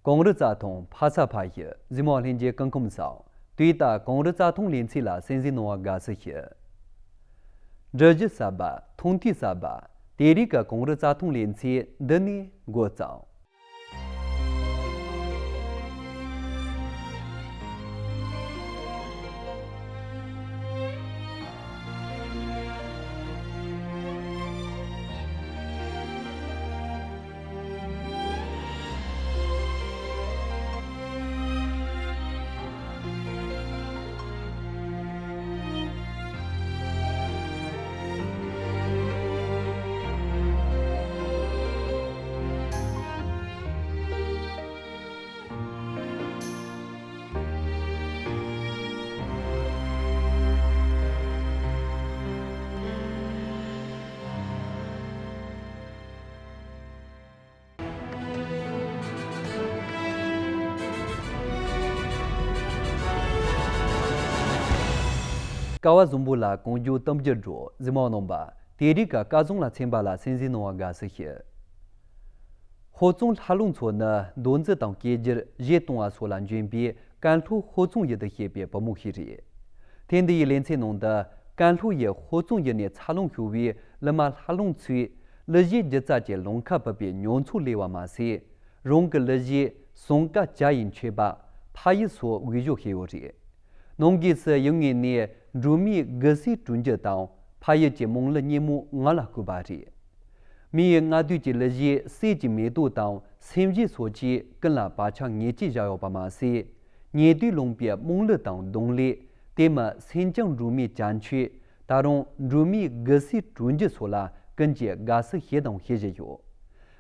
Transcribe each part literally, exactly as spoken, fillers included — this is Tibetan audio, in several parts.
གངས་རི་རྩྭ་ཐང་ཕ་ས་ཕ་ཡུལ་གཟིགས་མོ་ལྷན་རྒྱས་སྐུ་ཁམས་བཟང་། དུས་ད་གངས་རི་རྩྭ་ཐང་ལེ་ཚན་ལ་གསན་གཟིགས་གནང་བར་དགའ་བསུ་ཞུ། འབྲི་གཞི་གསར་པ། ཐང་ཐིག་གསར་པ། དེ་རིང་གི་གངས་རི་རྩྭ་ཐང་ལེ་ཚན་འདི་ནས་འགོ་བརྩམས། ཀ་བ་བཟང་པོ་ལ་གང་བྱུང་གཏམ་རྒྱུད་སྒྲོག་གཟིགས་མོ་རྣམ་པ། དེ་རིང་གི་སྐལ་བཟང་ལ་ཚན་པ་ལ་གསན་གཟིགས་གནང་བར་དགའ་བསུ་ཞུ། ཧོར་གཙང་ལྷ་ལུང་མཚོ་ནི་མདོ་འཛིན་དང་སྐྱེ་རྒྱུར་གཞས་གཏོང་བ་སོགས་ལ་འཇོན་པའི་ཀན་ལྷོ་ཧོར་གཙང་ཡུལ་དུ་སྐྱེས་པའི་བུ་མོ་ཞིག་རེད། ཐེངས་འདི་ཡི་ལེ་ཚན་ནང་དུ་ཀན་ལྷོ་ཡི་ཧོར་གཙང་ཡུལ་ནས་འཚར་ལོངས་བྱུང་བའི་གླུ་མ་ལྷ་ལུང་མཚོས་གླུ་གཞས་སྒྱུ་རྩལ་གྱི་ལམ་ཁ་བུད་པའི་མྱོང་ཚོར་སླེབས་པ་མ་ཟད། རང་གི་གླུ་གཞས་ཟངས་དཀར་བྱ་ཡི་མཆོད་པ། ཕ་ཡུལ་སོགས་འོས་སྦྱོར་བྱས་ཡོད་རེད། ནང་སྒོས་སུ་ཡུལ་དངོས་ནས་སྒྲོལ་མའི་དགུ་སྲས་སྤྲུལ་རྒྱུ་དང་ཕ་ཡུལ་གྱི་མང་གླུ་སྙན་མོ་ངག་ལ་བཀོད་པ་རེད། མི་ཡི་ལྔ་བདོའི་གླུ་གཞས་གསེར་གྱི་མེ་ཏོག་དང་སེམས་བསྐྱེད་སོགས་ཀྱིས་ཀུན་ལ་བག་ཆགས་ངེས་ཅན་བཞག་ཡོད་པ་མ་ཟད། ཉེ་དུས་ལུང་པའི་དམངས་གླུ་དང་གདོང་ལེན། དེ་མིན་སེང་ལྕམ་སྒྲོལ་མའི་བྱ་མཆོད། ད་རུང་སྒྲོལ་མའི་དགུ་སྲས་སྤྲུལ་རྒྱུ་སོགས་ལ་ཀུན་གྱིས་དགའ་བསུ་བྱས་དང་བྱེད་བཞིན་ཡོད།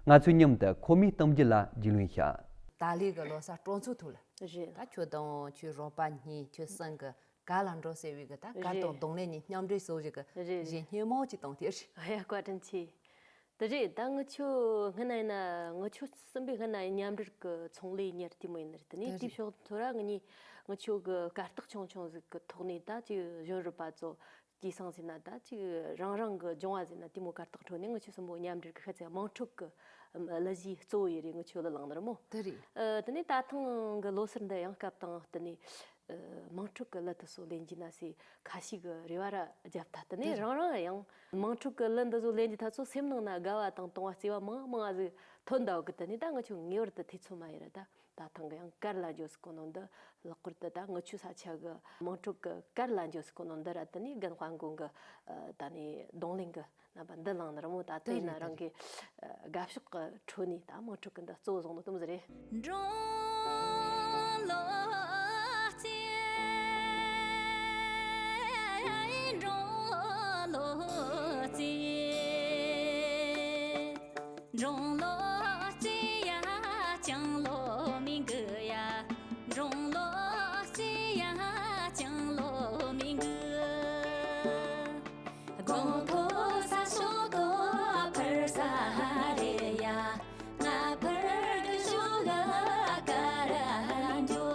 ང་ཚོས་མཉམ་དུ་ཁོ་མོའི་གཏམ་རྒྱུད་ལ་རྒྱུས་ལོན་བྱ། ཏཱ་ལའི་གི་ལོ་གསར་སྤྲོ་ཚོགས་ཐོག་ལ། རེད། ད་ཁྱོད་དང་ཁྱོད་རོགས་པ་གཉིས་ཁྱོད་གསུམ་གི་གར་ལ་འགྲོ་ཟེར་བའི་གི་ད་གར་དང་རེད། གདོང་ལེན་གཉིས་མཉམ་འབྲེལ་བཟོ་བཞིན་གི་རེད། གཞས་སྙན་མོ་ཅིག་བཏང་དེ་རེད། ཡ། བཀའ་དྲིན་ཆེ། དེ་རེད། ད་ངི་ཆོ་སྔན་ན་ཡིན་ན་ངི་ཆོ་གསུམ་པའི་སྔན་ན་མཉམ་འབྲེལ་གི་ཚོང་ལས་གཉེར་དེ་མོ་ཡིན་ནི་རེད། དེ་ནས་དེ་དེ་རེད། ཕྱོགས་ཐོ་ར་ངི་གཉིས་ངི་ཆོ་གི་གར་སྟེགས་ཆུང་ཆུང་ཟིག་གི་ཐོག་ནས་ད་ཅིག་གཞོན་རབས་པ་ཚོ་སྐྱེས་སང་ཟེར་ན་ད་ཅིག་རང་རང་གི་སྦྱོང་བ་ཟེར་ན་དེ་མོ་གར་སྟེགས་ཁྲོད་ནས་ངི་ཆོ་གསུམ་པོ་མཉམ་འབྲེལ་གི་ཤ་ཚ་དམངས་ཁྲོད་གི་གླུ་གཞས་གཙོ་བོ་ཡི་རེད། ངི་ཆོ་གླུ་བླངས་ནི་རེད་མོ། དེ་རེད། ཨ། དེ་ནས་ད་ཐེངས་གི་ལོ་གསར་འདི་ཡང་སྐབས་དང་བསྟུན་ནས། ཨ། དམངས་ཁྲོད་ཀྱི་གླུ་དེ་ཚོ་ལེན་རྒྱུ་ན་ཟེར་ཁ་ཤས་ཀྱི་རེ་བ་ར་བརྒྱབ་ད། དེ་ནས་དེ་རེད། རང་རང་ཡང་དམངས་ཁྲོད་ཀྱི་གླུ་འདི་ཚོ་ལེན་རྒྱུ་ད་ཚོ་སེམས་ནང་ན་དགའ་བ་དང་དུང་བ་བརྩེ་བ་མང་མང་ཟིག་ཐོན་འདུག་གི། དེ་ནས་ད་ངི་ཆོ་ངེས་པར་དུ་ཐེ་ཚོམ་མ་ཡིན་ར། ད་ད་ཐེངས་ཀྱི་ཡང་གར་ལ་འགྱོ་ཟེར་གོ་ནོ་འདི་ལྷག་པར་དུ་ད་ངི་ཆོ་ས་ཆ་གི་དམངས་ཁྲོད་ཀྱི་གར་ལ་འགྱོ་ཟེར་གོ་ནོ་འདི་ར། དེ་ནས་རྒན་དཔལ་མགོན་གྱི་ཨ་ད་ནས་རྡུང་ལེན་གྱི་རྣམ་པ་འདི་བླངས་ནི་རེད་མོ། ད་དེ་དེ་ཡིན་ན་རེད། རང་དེ་གི་རེད། ཨ་དགའ་ཕྱོགས་ཀྱི་ཁྲོད་ནས་ད་དམངས་ཁྲོད་ཀྱི་འདི་གཙོ་བོ་བཟུང་ནོ་དེ་མོ་ཟིག་རེད། འབྲོང་ལོ་རྩེ། འབྲོང་ལོ་རྩེ། འབྲོང་ལོ་རྩེ་ཡ་ལྕང་ལོ་མི་འགུ་ཡ། འབྲོང་ལོ་རྩེ་ཡ་ལྕང་ལོ་མི་འགུ། དགོང་དྲོ་ས་ཕྱོགས་དོ་ཕར་ས་རེ་ཡ། ང་ཕར་གི་ཕྱོགས་ལ་ཀ་ར་འགྱོ།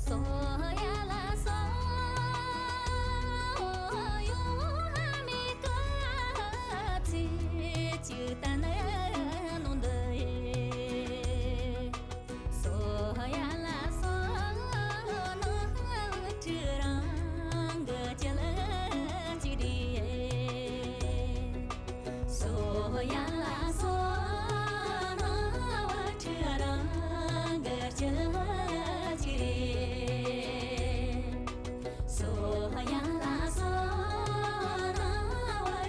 སོ་ཡ་ལ་སོ་ཡོང་མི་ཀ་ཚེ་གཅིག་ད་ནི་ནོ་འདི་ཡེ། སོ་ཡ་ལ་སོ་ནོ་ཁྲི་རང་གི་ཅི་ལ་ཅི་རེད། སོ་ཡ་ལ་སོ་ནོ་ཁྲི་རང་གི་ཅི་ལ་ཅི་རེད། སོ་ཡ་ལ་སོ་ནོ་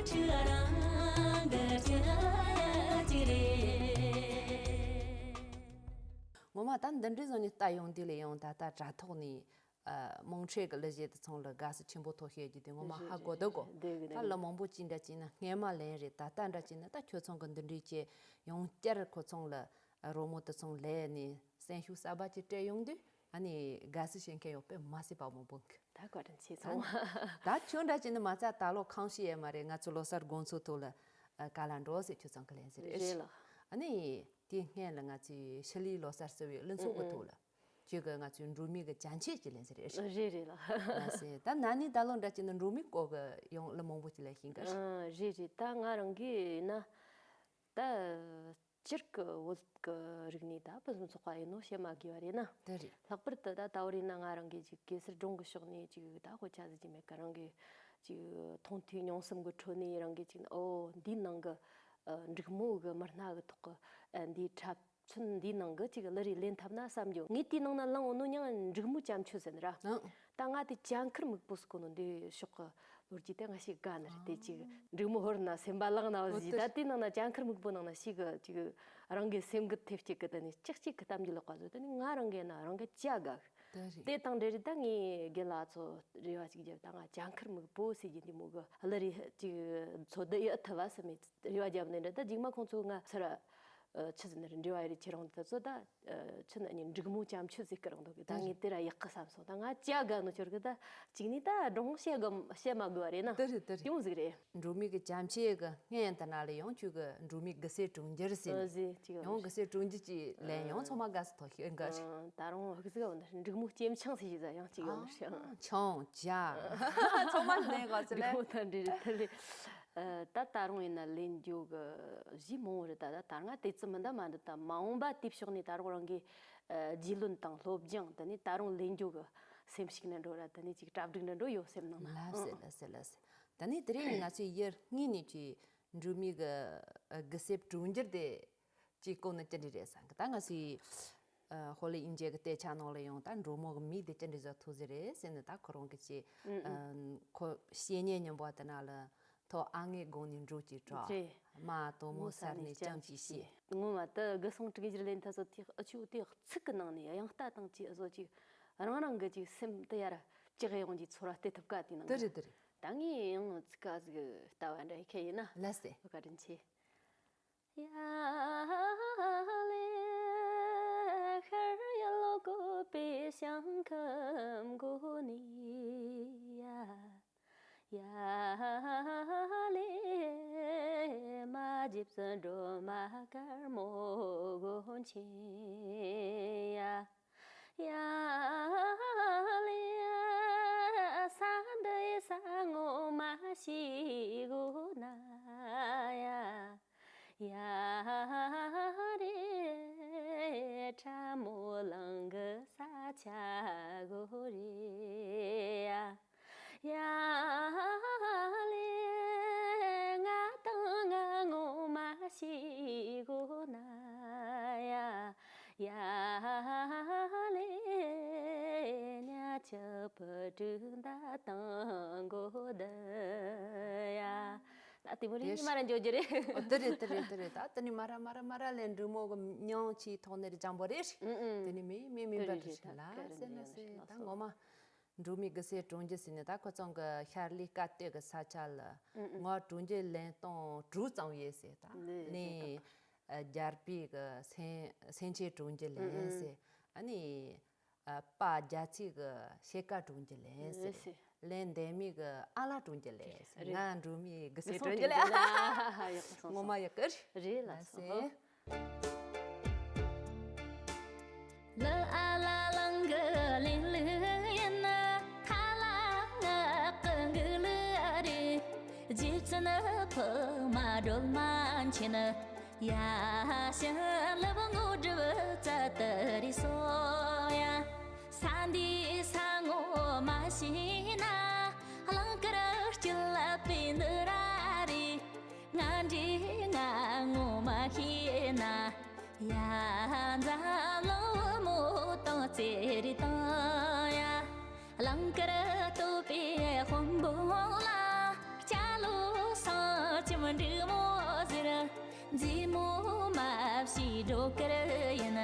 ཁྲི་རང་གི་ཅི་ལ་ཅི་རེད། ངོ་མ་ད་འདི་འདྲའི་བཟོ་ནས་ལྟ་ཡོང་དུས་ལས་ཡང་ད་ལྟ་དྲ་ཐོག་ནས་ཨ་དམངས་ཁྲོད་ཀྱི་གླུ་གཞས་དེ་ཚང་ལ་དགའ་བསུ་ཆེན་པོ་ཐོབ་ཤེས་ཀྱི་དེ་ངོ་མ་ཧ་གོ་འདུག་གོ། ད་གླུ་མང་པོ་ཅིག་འདྲ་ཅིག་ན་སྔས་མ་ལེན་རེད། ད་ལྟ་འདྲ་ཅིག་ན་ད་ཁྱོད་ཚང་གི་འདི་འདྲའི་ཅེས་ཡང་བསྐྱར་ཁོ་ཚང་ལ་རོལ་མོ་དེ་ཚང་ལེན་ནས་གསོན་ཤུགས་གསར་པ་ཅིག་སྤྲད་ཡོང་དུས་ཨ་ནི་དགའ་བསུ་བྱེད་མཁན་ཡོད་པས་མ་སྲིད་པ་མང་པོ་འགི། ད་བཀའ་དྲིན་ཆེ་ཚང་མ། ད་ཁྱོད་འདྲ་ཅིག་ནི་མ་ཚད་ད་ལོ་ཁང་ཤི་ཡས་མ་རེད། ང་ཚོ་ལོ་གསར་དགོང་ཚོགས་ཐོག་ལ་ཨ་ག་ལ་འགྲོ་ཟེར་ཁྱོད་ཚང་གི་ལན་ཟེར་རེད། རེད་ལགས། ཨ་ནི་དེའི་སྔོན་ལ་ང་ཚོའི་ཤི་ལིའི་ལོ་གསར་གསོལ་བའི་གླུ་ཚོགས་ཀྱི་ཐོག་ལ་ཁྱོད་ཀྱི་ང་ཚོའི་འབྲུག་མི་གི་བྱ་འཆད་ཀྱི་ལན་ཟེར་རེད། རེད་རེད་ལགས། ལགས་སེ། ད་ན་ནིང་ད་ལོ་འདྲ་ཅིག་ནི་འབྲུག་མི་སྐོར་གི་ཡང་གླུ་མང་པོ་ཅིག་ལ་ཤེས་གི། ཨ་རེད་རེད། ད་ང་རང་གི་ཡིན་ན་ད། སྤྱིར་གི་བོད་ཀྱི་རིག་གནས་ད་ཕུན་སུམ་ཚོགས་པ་ཡིན་ནོ་བཤད་མ་དགོས་པ་རེད་ན། དེ་རེད། ལྷག་པར་དུ་ད་ད་བར་ཡིན་ན་ང་རང་གིས་ཅིག་གེ་སར་སྒྲུང་གི་ཕྱོགས་ནས་ཅིག་ད་དཔེ་ཆ་ཟིག་ཅིག་མེད་ཀི། རང་གིས་ཅིག་མཐོང་ཐོས་མྱོང་གསུམ་གི་ཁྲོད་ནས་རང་གིས་ཅིག་ཨོ་འདིའི་ནང་གི་ཨ་འབྲུག་མོ་གི་མི་སྣ་གི་ཐོག་གི་ཨ་འདིའི་འཁྲབ་ཚན་འདིའི་ནང་གི་ཅིག་གླུ་རེ་ལེན་ཐུབ་ན་བསམ་རྒྱུ། ངས་དེའི་ནང་ན་བླངས་ཡོད་ནོ་མྱིང་འབྲུག་མོ་ཅམ་ཆོད་ཟེར་ནི་ར། ཨང་། ད་ང་དེ་ཅ་མཁར་སྨུག་པོ་ཟེར་གོ་ནོ་འདི་ཕྱོགས་གི་ལོ་རྒྱུས་དེ་ང་ཞེ་དགའ་ནི་རེད། དེ་ཅིག་འབྲུག་མོ་ཧོར་ན་སེམས་པ་ལངས་ན་བ་ཟིག་ད་དེའི་ནང་ན་ཅ་མཁར་སྨུག་པོ་ནང་ན་ཞེ་གི་ཅིག་རང་གི་སེམས་གི་ཐེབས་ཅིག་གི་དེ་ནི་ཅིག་ཅིག་གི་གཏམ་རྒྱུད་ལོག་པ་ཟོ། དེ་ནི་ང་རང་གི་ན་རང་གི་ཅ་དགའ་གི། དེ་རེད། དེ་དང་འབྲེལ་རེད། ད་ངས་རྒན་ལགས་ཚོ་རེ་བ་ཅིག་བརྒྱབ། ད་ང་ཅ་མཁར་སྨུག་པོ་ཟེར་གྱི་འདི་མོ་གི་གླུ་རེ་ཅིག་ཚོ་འདི་ཡི་ཨ་ཐུ་བ་སི་མེད་རེ་བ་བརྒྱབ་ནི་འདྲ། ད་རྗེས་མ་ཁོང་ཚོ་ང་ཚུར་ཨ་ཆི་ཟེར་ནི་རེད། འབྲེལ་བ་ཡི་རེ་ཁྱེད་རང་དེ་ཚོ་ད་ཨ་ཆི་ན་ནི་འབྲུག་མོ་ཅམ་ཆོད་ཟེར་གི་རང་འདུག་གི། ད་དེ་ངས་དེ་ར་ཡག་གི་བསམ་སོང་། ད་ང་ཅ་དགའ་ནོ་ཁྱོད་གི་ད་གཅིག་ནི་ད་སྒྲུང་བཤད་གི་བཤད་མ་དགོས་པ་རེད་ན། དེ་རེད་དེ་རེད། ཡོང་ཟིག་རེད། འབྲུག་མོ་གི་ཅམ་ཆོད་གི་སྔན་དེ་ན་ལ་ཡང་ཁྱོད་གི་འབྲུག་མོའི་དགུ་སེར་གྲོང་ཁྱེར་ཟེར་ཨ་ནི་ཟེར་ཅིག་ཡང་ཡོང་། དགུ་སེར་གྲོང་ཁྱེར་ཅིག་ལན་ཡང་ཚང་མ་དགའ་སི་ཐོག་ཤེས་འགའ་ཞིག་ཨ་ད་རུང་ཧུག་ཟིག་འོ་ན་འབྲུག་མོ་སྐྱེམས་ཆང་ཟེར་ཞིག་ཟ་ཡང་ཅིག་ཡོང་ན་ཤེས། ཨ་ཆང་ཇ་ཚང་མ་ལན་གོ་ཚི་ལན། འབྲུག་མོ་དང་འབྲེལ་ཐལ་ལེ། ཨ་ད་ད་རུང་ཡིན་ན་ལེན་རྒྱུ་གི་གཞི་མང་བོ་རེད། ད་ད་ད་ང་དེ་ཙི་མི་འདའ་མ་འདི་ད་མ་འོངས་པ་དེའི་ཕྱོགས་ནས་ད་རུང་རང་གི་ཨ་རྒྱུས་ལོན་དང་སློབ་སྦྱོང་དེ་ནས་ད་རུང་ལེན་རྒྱུ་གི་སེམས་ཤིག་ནས་འགྲོ་ར། དེ་ནས་ཅིག་གྲ་སྒྲིག་ནས་འགྲོ་ཡོད་སེམས་ནང་ན། ལབ་སེ་ལབ་སེ་ལབ་སེ། ད་ནི་དེ་རིང་ང་ཚོས་ཡར་སྔོན་ནས་ཀྱི་འབྲུག་མོའི་གི་ཨ་དགུ་སེར་གྲོང་ཁྱེར་དེ་ཅིག་བཀོད་ན་ཅི་འདྲ་རེད་བསམ་གི། ད་ང་ཚོའི་ཨ་ཧོ་ལི་དབྱིན་ཇི་གི་དེབ་ཆ་ནང་ལ་ཡང་ད་འབྲུག་མོ་གི་མི་དེ་ཅི་འདྲ་བཟོ་ཐུབ་ཟེར་རེད་ཟེར་ནས། ད་ཁོ་རང་གི་ཅིག་ཨ་ཁོ་བཤེས་གཉེན་རྣམ་པ་དེ་ན་ལ་ཐོག་ཨ་ངའི་དགུང་ནས་འབྲོག་ཅིག་གྲོགས། རེད། མ་དོ་མོ་སར་ནས་ལྕམ་ཅིག་བྱས། ངོ་མ་ད་དགུ་སོང་དྲུག་བཞིར་ལེན་ཐ་ཚོ་དེ་ཨ་ཆུ་དེ་ཚིག་གི་ནང་ནས་དབྱངས་རྟ་དང་ཅིག་བཟོ་ཅིག་རང་རང་གི་ཅིག་སེམས་དེ་ཡར་ཅིག་ཡོང་གི་ཚོར་བ་སྟེར་ཐུབ་ཀ་དེ་ནང་དེ་རེད་དེ་རེད། ད་ངས་ཡང་ཚིག་ཀ་ཟིག་ལྟ་བ་འདྲ་ཡི་ཁ་ཡིན་ན། ལ་སེ། བཀའ་དྲིན་ཆེ། 呀嘞，哈儿呀，老哥别想看过你呀。 ཡ་ལེ་མ་ཇི་བཙུན་སྒྲོལ་མ་དཀར་མོ་དགོན་ཆེན་ཡ། ཡ་ལེ་ས་འདི་ས་ངོ་མ་ཤེས་གོ་ན་ཡ། ཡ་རེ་ཁྲ་མོ་ལང་གི་ས་ཆ་གོ་རེ་ཡ། ཡ་ལེ་ང་དང་ང་ངོ་མ་ཤེས་གོ་ན་ཡ། ཡ་ལེ་ཉ་ཆ་བུ་ཕྲུག་འདའ་དང་གོ་ད་ཡ། ད་དེ་མོ་རེ་ཉི་མ་ར་འཇོག་རྒྱུ་རེད། ཨོ་དེ་རེད་དེ་རེད་དེ་རེད། ད་དེ་ནི་མ་ར་མ་ར་མ་ར་ལས་འབྲུག་མོ་གི་མྱིང་ཆེ་ཐོག་ནས་རེ་ཅང་པོ་རེད། ཨུ་ཨུ། དེ་ནི་མི་མི་མིན་པ་དེ་རེད་ལ་ཟེར་ན་ཟེར། ད་ངོ་མ། འབྲུག་མོའི་དགུ་སེར་གྲོང་ཁྱེར་ཟེར་ནས་ད་ཁོ་ཚང་གི་ཤར་ལི་ཀ་སྟོད་ཀྱི་ས་ཆ་ལ་ང་གྲོང་ཁྱེར་ལེན་སྟོང་དྲུག་ཙམ་ཡོད་ཟེར། ད་ནི་རྒྱལ་པོའི་གི་སེང་སེང་ཆེན་གྲོང་ཁྱེར་ལེན་ཟེར། ཨ་ནི་པ་རྒྱལ་ཚིག་གི་ཤེལ་དཀར་གྲོང་ཁྱེར་ལེན་ཟེར། ལེན་འདན་མའི་གི་ཨ་ལ་གྲོང་ཁྱེར་ལེན་ཟེར། ང་འབྲུག་མོའི་དགུ་སེར་གྲོང་ཁྱེར་ལེན། ཡག་པོ་སོང་། ངོ་མ་ཡག་གི་རེད་ལ་སོང་། ལི་ཨ་ལ་ལང་གི་ལིང་ལི་ཡིན། ཐ་ལ་ང་ཀི་གུ་ལི་རེད། རྗེ་བཙུན་ཕུ་མ་སྒྲོལ་མ་མཁྱེན། ཡ་ཞིང་ལི་བུ་ངོ་སྒྲིབ་རྩ་དུ་རི་སོ་ཡ། ས་འདི་ས་ངོ་མ་ཤེས་ན། གླིང་དཀར་སྐྱིད་ལ་པའི་འདི་ར་རེད། ང་འདྲི་ང་ངོ་མ་ཤེས་ན། ཡ་འཛམ་གླིང་བུ་མོ་དང་རྩེ་རེ་དང་ཡ། གླིང་དཀར་སྟོད་པའི་དཔོན་པོ་ལ། སྐྱ་ལོ་སང་ཁྱིམ་འབྲུག་མོ་ཟེར། མཛེས་མོ་མ་བྱས་སྒྲོ་དཀར་ཡིན།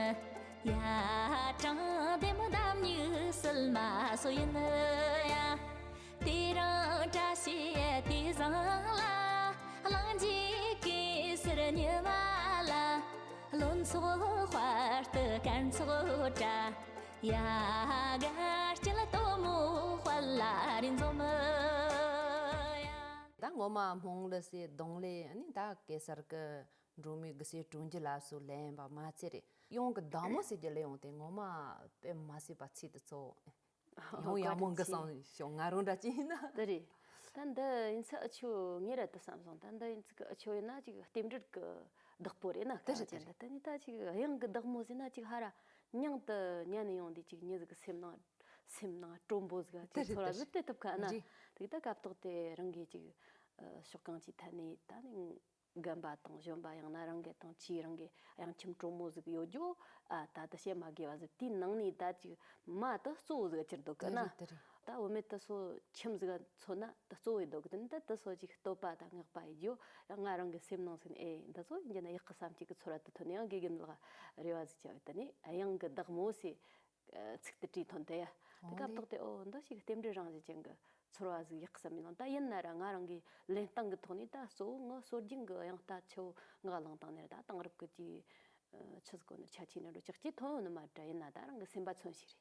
ཡ་དྲང་བདེན་འདམ་སྨྱུག་སིལ་མ་སོ་ཡིན་ཡ། དེ་རིང་བཀྲ་ཤིས་དེ་བཟང་ལ། གླིང་རྗེ་གེ་སར་ཉི་མ་ལ། བློན་ཚོགས་དཔའ་རྟུལ་གན་ཚོགས་བཀྲ། ཡ་དགའ་སྐྱིད་སྟོན་མོ་དཔལ་ལ་རི་འཛོམས་ཡ། ད་ངོ་མ་སྨོན་གླུ་ཟེར་གདུང་ལེ་ནི་ད་གེ་སར་གི་འབྲུག་མོའི་དགུ་སེར་གྲོང་ཁྱེར་ལ་སོགས་ལེན་པ་མ་ཚད་རེད། ཡང་གི་བདག་མོ་ཟེར་གྱི་ལེ་ཡོང་དེ་ངོ་མ་དཔེ་མ་སྲིད་པ་ཚིག་དེ་ཚོ་ཡང་ཡག་མོ་འགི་སང་ཞོག་ང་རང་འདྲ་ཅི་ཡིན་ན། དེ་རེད། ད་འདི་ཡིན་ཚ་ཨ་ཆོ་ངེད་ར་དུ་བསམ་སོང་། ད་འདི་ཡིན་ཚ་གི་ཨ་ཆོ་ཡིན་ན་ཅིག་རྟེན་འབྲེལ་གི་ བདག་པོ་རེད་ན། དེ་རེད། དེ་རེད། དེ་ནི་ད་ཅིག་དབྱངས་ཀྱི་བདག་མོ་ཟེར་ན་ཅིག་ཧ་ར་མྱང་དུ་ཉན་ནས་ཡོང་དུས་ཅིག་མྱི་ཟིག་གི་སེམས་ནང་སེམས་ནང་དྲོན་པོ་ཟིག་ཅིག་དེ་རེད། ཚོར་བ་ཟིག་དེ་ཐུབ་ཁ་ན། རེད། དེ་ད་སྐབས་ཐོག་དེ་རང་གིས་ཅིག་ཕྱོགས་གང་ཅིའི་ཐད་ནས་ད་ནི་རྒན་པ་དང་གཞོན་པ་ཡང་ན་རང་གི་དང་ཆེས་རང་གི་དབྱངས་ཁྱིམ་དྲོན་མོ་ཟིག་ཡོད་རྒྱུ། ཨ་ད་ད་བཤད་མ་དགོས་པ་ཟིག་དེའི་ནང་ནས་ད་ཅིག་མ་དེ་གཙོ་བོ་ཟིག་གྱུར་འདུག་གི་ན། དེ་རེད། དེ་རེད། ད་བུད་མེད་དེ་ཚོ་ཁྱིམ་ཟིག་མཚོན་ན་དེ་གཙོ་བོ་ཡིན་འདུག་གི། དེ་ནི་ད་དེ་ཚོ་ཅིག་བསྟོད་པ་དང་བསྔགས་པ་ཡིན་རྒྱུ། ཡང་ང་རང་གི་སེམས་ནང་ཟིན་ཨེ་འདི་ཚོ་ཡིན་རྒྱུ་ན་ཡག་གི་བསམ་གྱི་གི་ཚོར་བ་དེ་ཐོན་ནས། ཡང་དགེ་རྒན་ལགས་རེ་བ་ཟིག་བྱ་བའི་དེ་ནས་དབྱངས་ཀྱི་བདག་མོ་ཟེར་ཚིག་དེ་བྲིས་ཐོན་དེ་ཡ། དེ་འོ་སྐབས་ཐོག་དེ་ཨོ་འདི་ཞིག་རྟེན་འབྲེལ་རང་བཞིན་ཅན་གྱི་ཚོར་བ་ཟིག་ཡག་གི་བསམ་མི་ནང་། ད་ཡིན་ན་ར་ང་རང་གི་ལེན་སྟངས་ཀྱི་ཐོག་ནས་ད་གཙོ་བོ་ངི་སྲོལ་རྒྱུན་གྱི་དབྱངས་རྟ་ཆུ་བོ་ངག་བླངས་བཏང་ནས་ར། ད་དེང་རབས་ཀྱི་ཅིག་ཆི་ཟིག་གོ་ནི་ཆ་ཆེ་ནི་འགྲོ་ཅག་ཅིག་ཐོན་ནི་མ་འདྲ། ཡིན་ན་ད་རང་གི་སེམས་པ་མཚོན་ཞིག་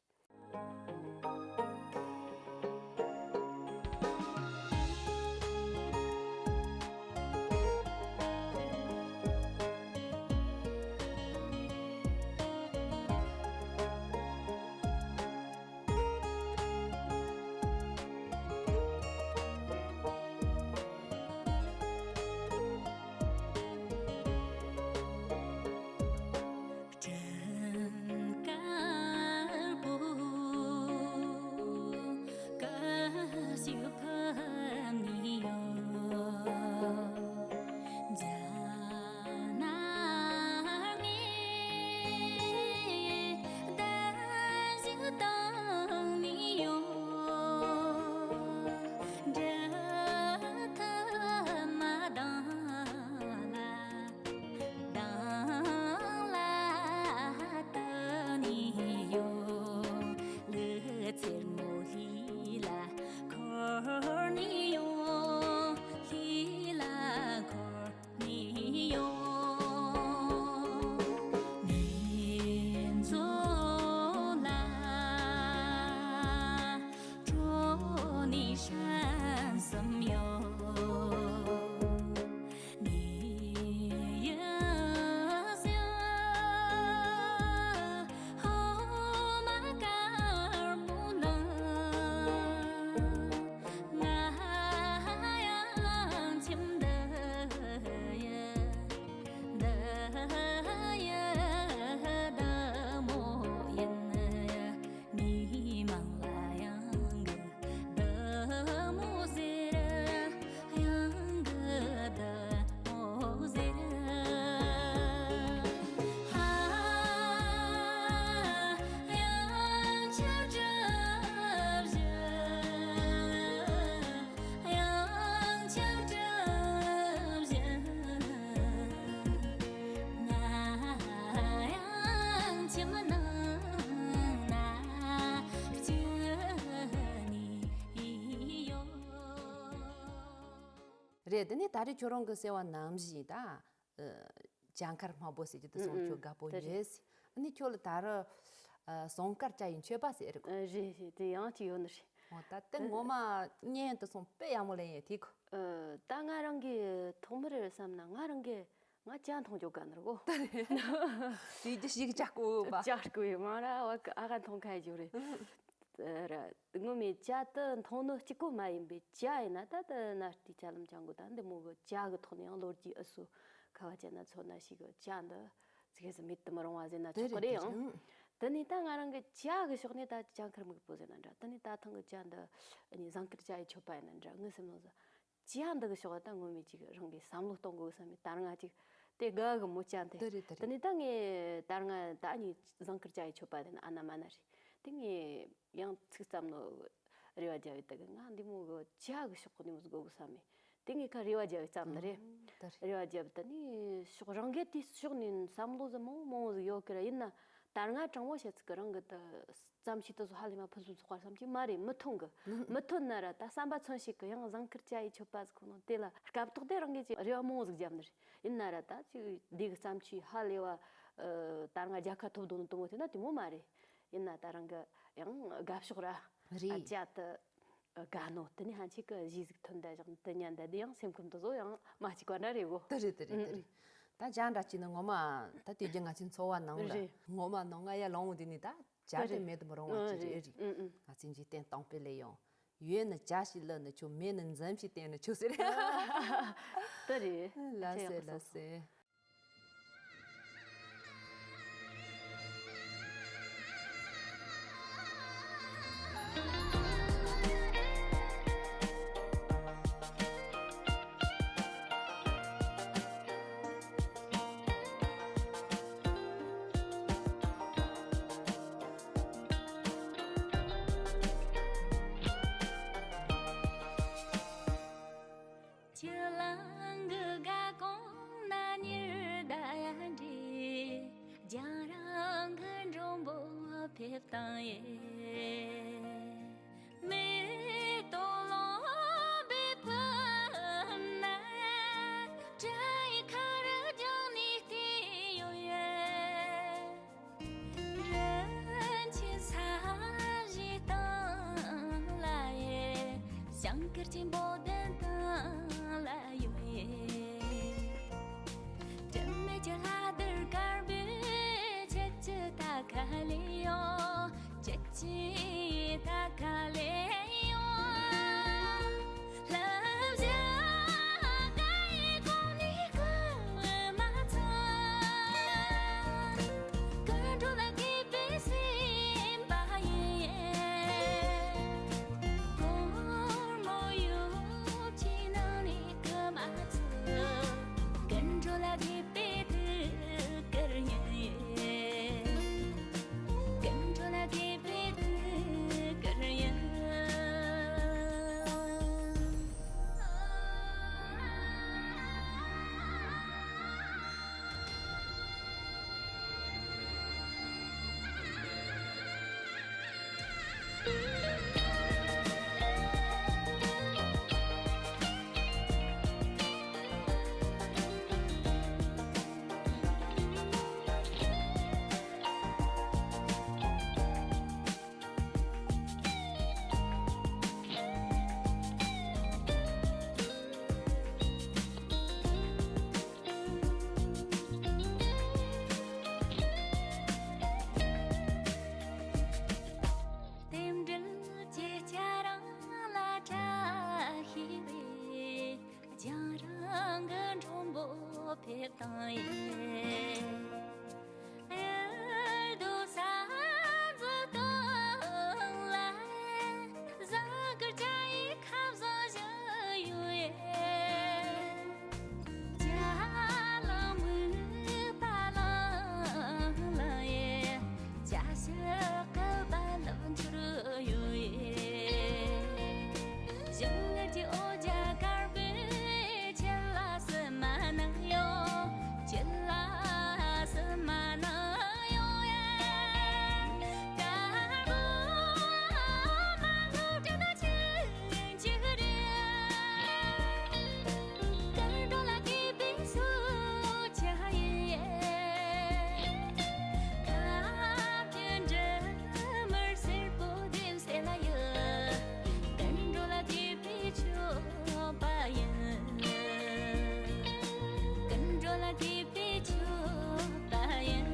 རེད། རེད། དེ་ནས་ད་རེས་ཁྱོད་རང་གི་ཟེར་བ་ནང་བཞིན་ད། ཨ། ཇ་མཁར་དམར་པོ་ཟེར་གྱི་དེ་སོང་ཁྱོད་དགའ་པོ་ཡོད་ཟེར། ཨ་ནི་ཁྱོད་ལ་ད་རུ་ཨ། ཟངས་དཀར་ཇ་ཡི་མཆོད་པ་ཟེར་རེད་གོ། ཨ། རེད་རེད། དེ་ཡང་གཅིག་ཡོད་ནི་རེད། འོ་ད་དེ་ངོ་མ་བརྙན་དེ་སོང་དཔེ་ཡག་མོ་ལེན་ཡས་དེ་གོ། ཨ། ད་ང་རང་གི་ཐོག་མར་བསམ་ན་ང་རང་གི་ང་ཇ་འཐུང་རྒྱུ་དགའ་ནི་རེད་གོ། དེ་རྒྱུ་ཞིག་ཇ་རྐོ་བ། ཇ་རྐོ་བའི་མ་ར་བ་ཨ་ཁ་འཐུང་ཁ་རྒྱུ་རེད། ར། ངོ་མའི་ཇ་དེ་འཐུང་ནི་གཅིག་པོ་མ་ཡིན་པའི་ཇ་ཡིན་ན་ད་ལྟ་ན་དེ་ཇ་ལམ་ཇ་མགོ་ད་འདི་མོ་གི་ཇ་གི་ཐོག་ནས་ཡང་ལོ་རྒྱུས་ཨུ་སུ་ཁ་བ་ཅན་ན་མཚོན་ན་ཞིག་གི་ཇ་འདི་ཚིག་གེ་སུ་མེད་དུ་མི་རུང་བ་ཟེར་ན་ཆོག་གི་རེད། ཡང་དེ་ནས་ད་ང་རང་གི་ཇ་གི་ཕྱོགས་ནས་ད་ཇ་མཁར་སྨུག་པོ་ཟེར་ན་འདྲ། དེ་ནས་ད་ཐེངས་གི་ཇ་འདི་ཨ་ནི་ཟངས་དཀར་ཇ་ཡི་མཆོད་པ་ཡིན་ན་འདྲ། ངའི་སེམས་ནང་ཟིག་ཇ་འདི་གི་ཕྱོགས་ད་ངོ་མའི་ཅིག་རང་གིས་བསམ་བློ་གཏོང་དགོས་བསམ་མེད། ད་རང་ང་ཅིག་དེ་དགའ་གི་མོ་ཇ་འདི། དེ་རེད་དེ་རེད། དེ་ནས་ད་ངས་ད་རང་ད་ཨ་ནི་ཟངས་དཀར་ཇ་ཡི་མཆོད་པ་དེ་ན་ཨ་ན་མ་ན་རེད། དེ་ངས་ཡང་ཚིག་ཙམ་ནོ་རེ་བ་རྒྱབ་ཡོད་ད་གི། ང་འདི་མོ་གི་ཇ་གི་ཕྱོགས་གི་ནི་མོ་ཟིག་དགོས་གི་བསམ་མེད། དེ་ངས་ཁ་རེ་བ་རྒྱབ་ཡོད་ཙམ་ནི་རེད། ཨང་། དེ་རེད། རེ་བ་རྒྱབ་ད་ནི་ཕྱོགས་རང་གིས་དེ་ཕྱོགས་ནས་བསམ་བློ་ཟིག་མང་མང་ཟིག་ཡོད་གི་ར། ཡིན་ན་ད་རང་ང་དྲང་མོ་བཤད་ཚིག་གི་རང་གི་ད་བརྩམས་ཆོས་དེ་ཚོ་ཧ་ལས་མ་ཕུན་སུམ་ཚོགས་པ་བསམ་གྱི་མ་རེད། མི་ཐོན་གི། མི་ཐོན་ན་ར་ད་བསམ་པ་མཚོན་བྱེད་གི་ཡང་ཟངས་དཀར་ཇ་ཡི་མཆོད་པ་ཟིག་ཁོ་ནོ་དེ་ལ་སྐབས་ཐོག་དེ་རང་གིས་ཅིག་རེ་བ་མང་བོ་ཟིག་བརྒྱབ་ནི་རེད། ཡིན་ན་ར་ད་ཅིག་འདི་གི་བརྩམས་ཆོས་ཧ་ལས་པ་ད་རང་ང་རྒྱལ་ཁ་ཐོབ་འདུག་ནི་དེ་མོ་དེ་ན་དེ་མོ་མ་རེད། ཡིན་ན་ད་རང་གི་ཡང་དགའ་ཕྱོགས་ར། རེད། ཨ་ཇ་དེ་དགའ་ནོ་དེ་ནི་ཧན་ཆེ་གི་གཞས་ཟིག་ཐོན་ད་བཞག་དེ་ཉན་ད་དེ་ཡང་སེམས་ཁམས་དེ་ཚོ་ཡང་མ་གཅིག་པ་འདྲ་རེད་གོ། དེ་རེད་དེ་རེད་དེ་རེད། ད་ཇ་འདྲ་གཅིག་ནི་ངོ་མ་ད་དུས་རྒྱུན་ང་ཚོའི་འཚོ་བ་ནང་ལ་རེད། ངོ་མ་ནང་ང་ཡ་ལོང་བོ་དེ་ནི་ད། ཇ་དེ་མེད་དུ་མི་རུང་བ་ཅིག་རེད། ཨུ་ཨུ། ང་ཚོས་འཇིག་རྟེན་སྟོང་པའི་ལས་ཡོང་། ཡོད་ན་ཇ་ཞིག་བླུགས་ན་ཆོག་མེད་ན་འཛུམ་ཞིག་བསྟན་ན་ཆོག་ཟེར། དེ་རེད། ལ་ཟེར་ལ་ཟེར། བཏང་ཡེ། མེ་ཏོག་ལོང་བས་ཕུབ་ན། སྒྲ་ཡི་ཁ་རུ་རྒྱང་ནས་བལྟས་ཡོད་ཡེ། རིན་ཆེན་ས་གཞིའི་སྟེང་ལ་ཡེ། ཞིང་ཁར་ཆེན་པོ་བདུན་སྟེང་ལ་ཡོད་ཡེ། དྲི་མེད་ཀྱི་ལྷ་དར་དཀར་པོའི་ཆུ་ཆུ་ད་ག་ལེ་ཡོད། ཅི་ཅི་ད་ག་ལེ་ཡོད། ལྷ་བྱ་དགའ་ཡི་གོང་ནས་སྐུལ་མ་ཚང་། སྐུ་མགྲོན་ལ་དགྱེས་པའི་སེམས་པ་ཡིས། སྒོར་མོ་ཡོད་ཀྱི་ནང་ནས་སྐུལ་མ་ཚང་། སྐུ་མགྲོན་ལ་དགྱེས་པའི་ཐུགས་ཀར་ཡིན། སྐུ་མགྲོན་ལ་དགྱེས་པའི་ཐུགས་ཀར་ཡིན། རྟེན་འབྲེལ་གྱི་སྐྱ་རེངས་ལ་བཀྲ་ཤིས་པའི། རྒྱང་རིང་གི་མགྲོན་པོ་ཕེབས་དང་ཡིན། གཡུ་རྡོ་ས་འཛུལ་སྟོང་ལ། བཟང་དཀར་སྐྱ་ཡི་ཁ་བཟང་བཞི་ཡོད་ཡེ། ལྗགས་ལ་མིད་པ་ལང་ལང་ཡེ། ཅ་ཞིག་གི་རྦ་རླབས་འཕྱུར་ཡོད་ཡེ། གཞུང་ལས་ཀྱི་འོ་ཇ་དཀར་པོའི་ཆུ་ལ་སིལ་མ་ནང་ཡོད། ཆུ་ལ་སིལ་མ་ནང་ཡོད་ཡེ། དཀར་པོ་མ་ལོ་དྲི་མ་ཆུ་ཆུ་རེད། སྐུ་མགྲོན་ལ་དགྱེས་པའི་གསོལ་ཇ་ཡིན། ཁ་བརྒྱུད་འབྲུ་མར་སེར་པོ་ལྡེམ་སེ་ལ་ཡོད། སྐུ་མགྲོན་ལ་དགྱེས་པའི་མཆོད་པ་ཡིན། སྐུ་མགྲོན་ལ་དགྱེས་པའི་མཆོད་པ་ཡིན།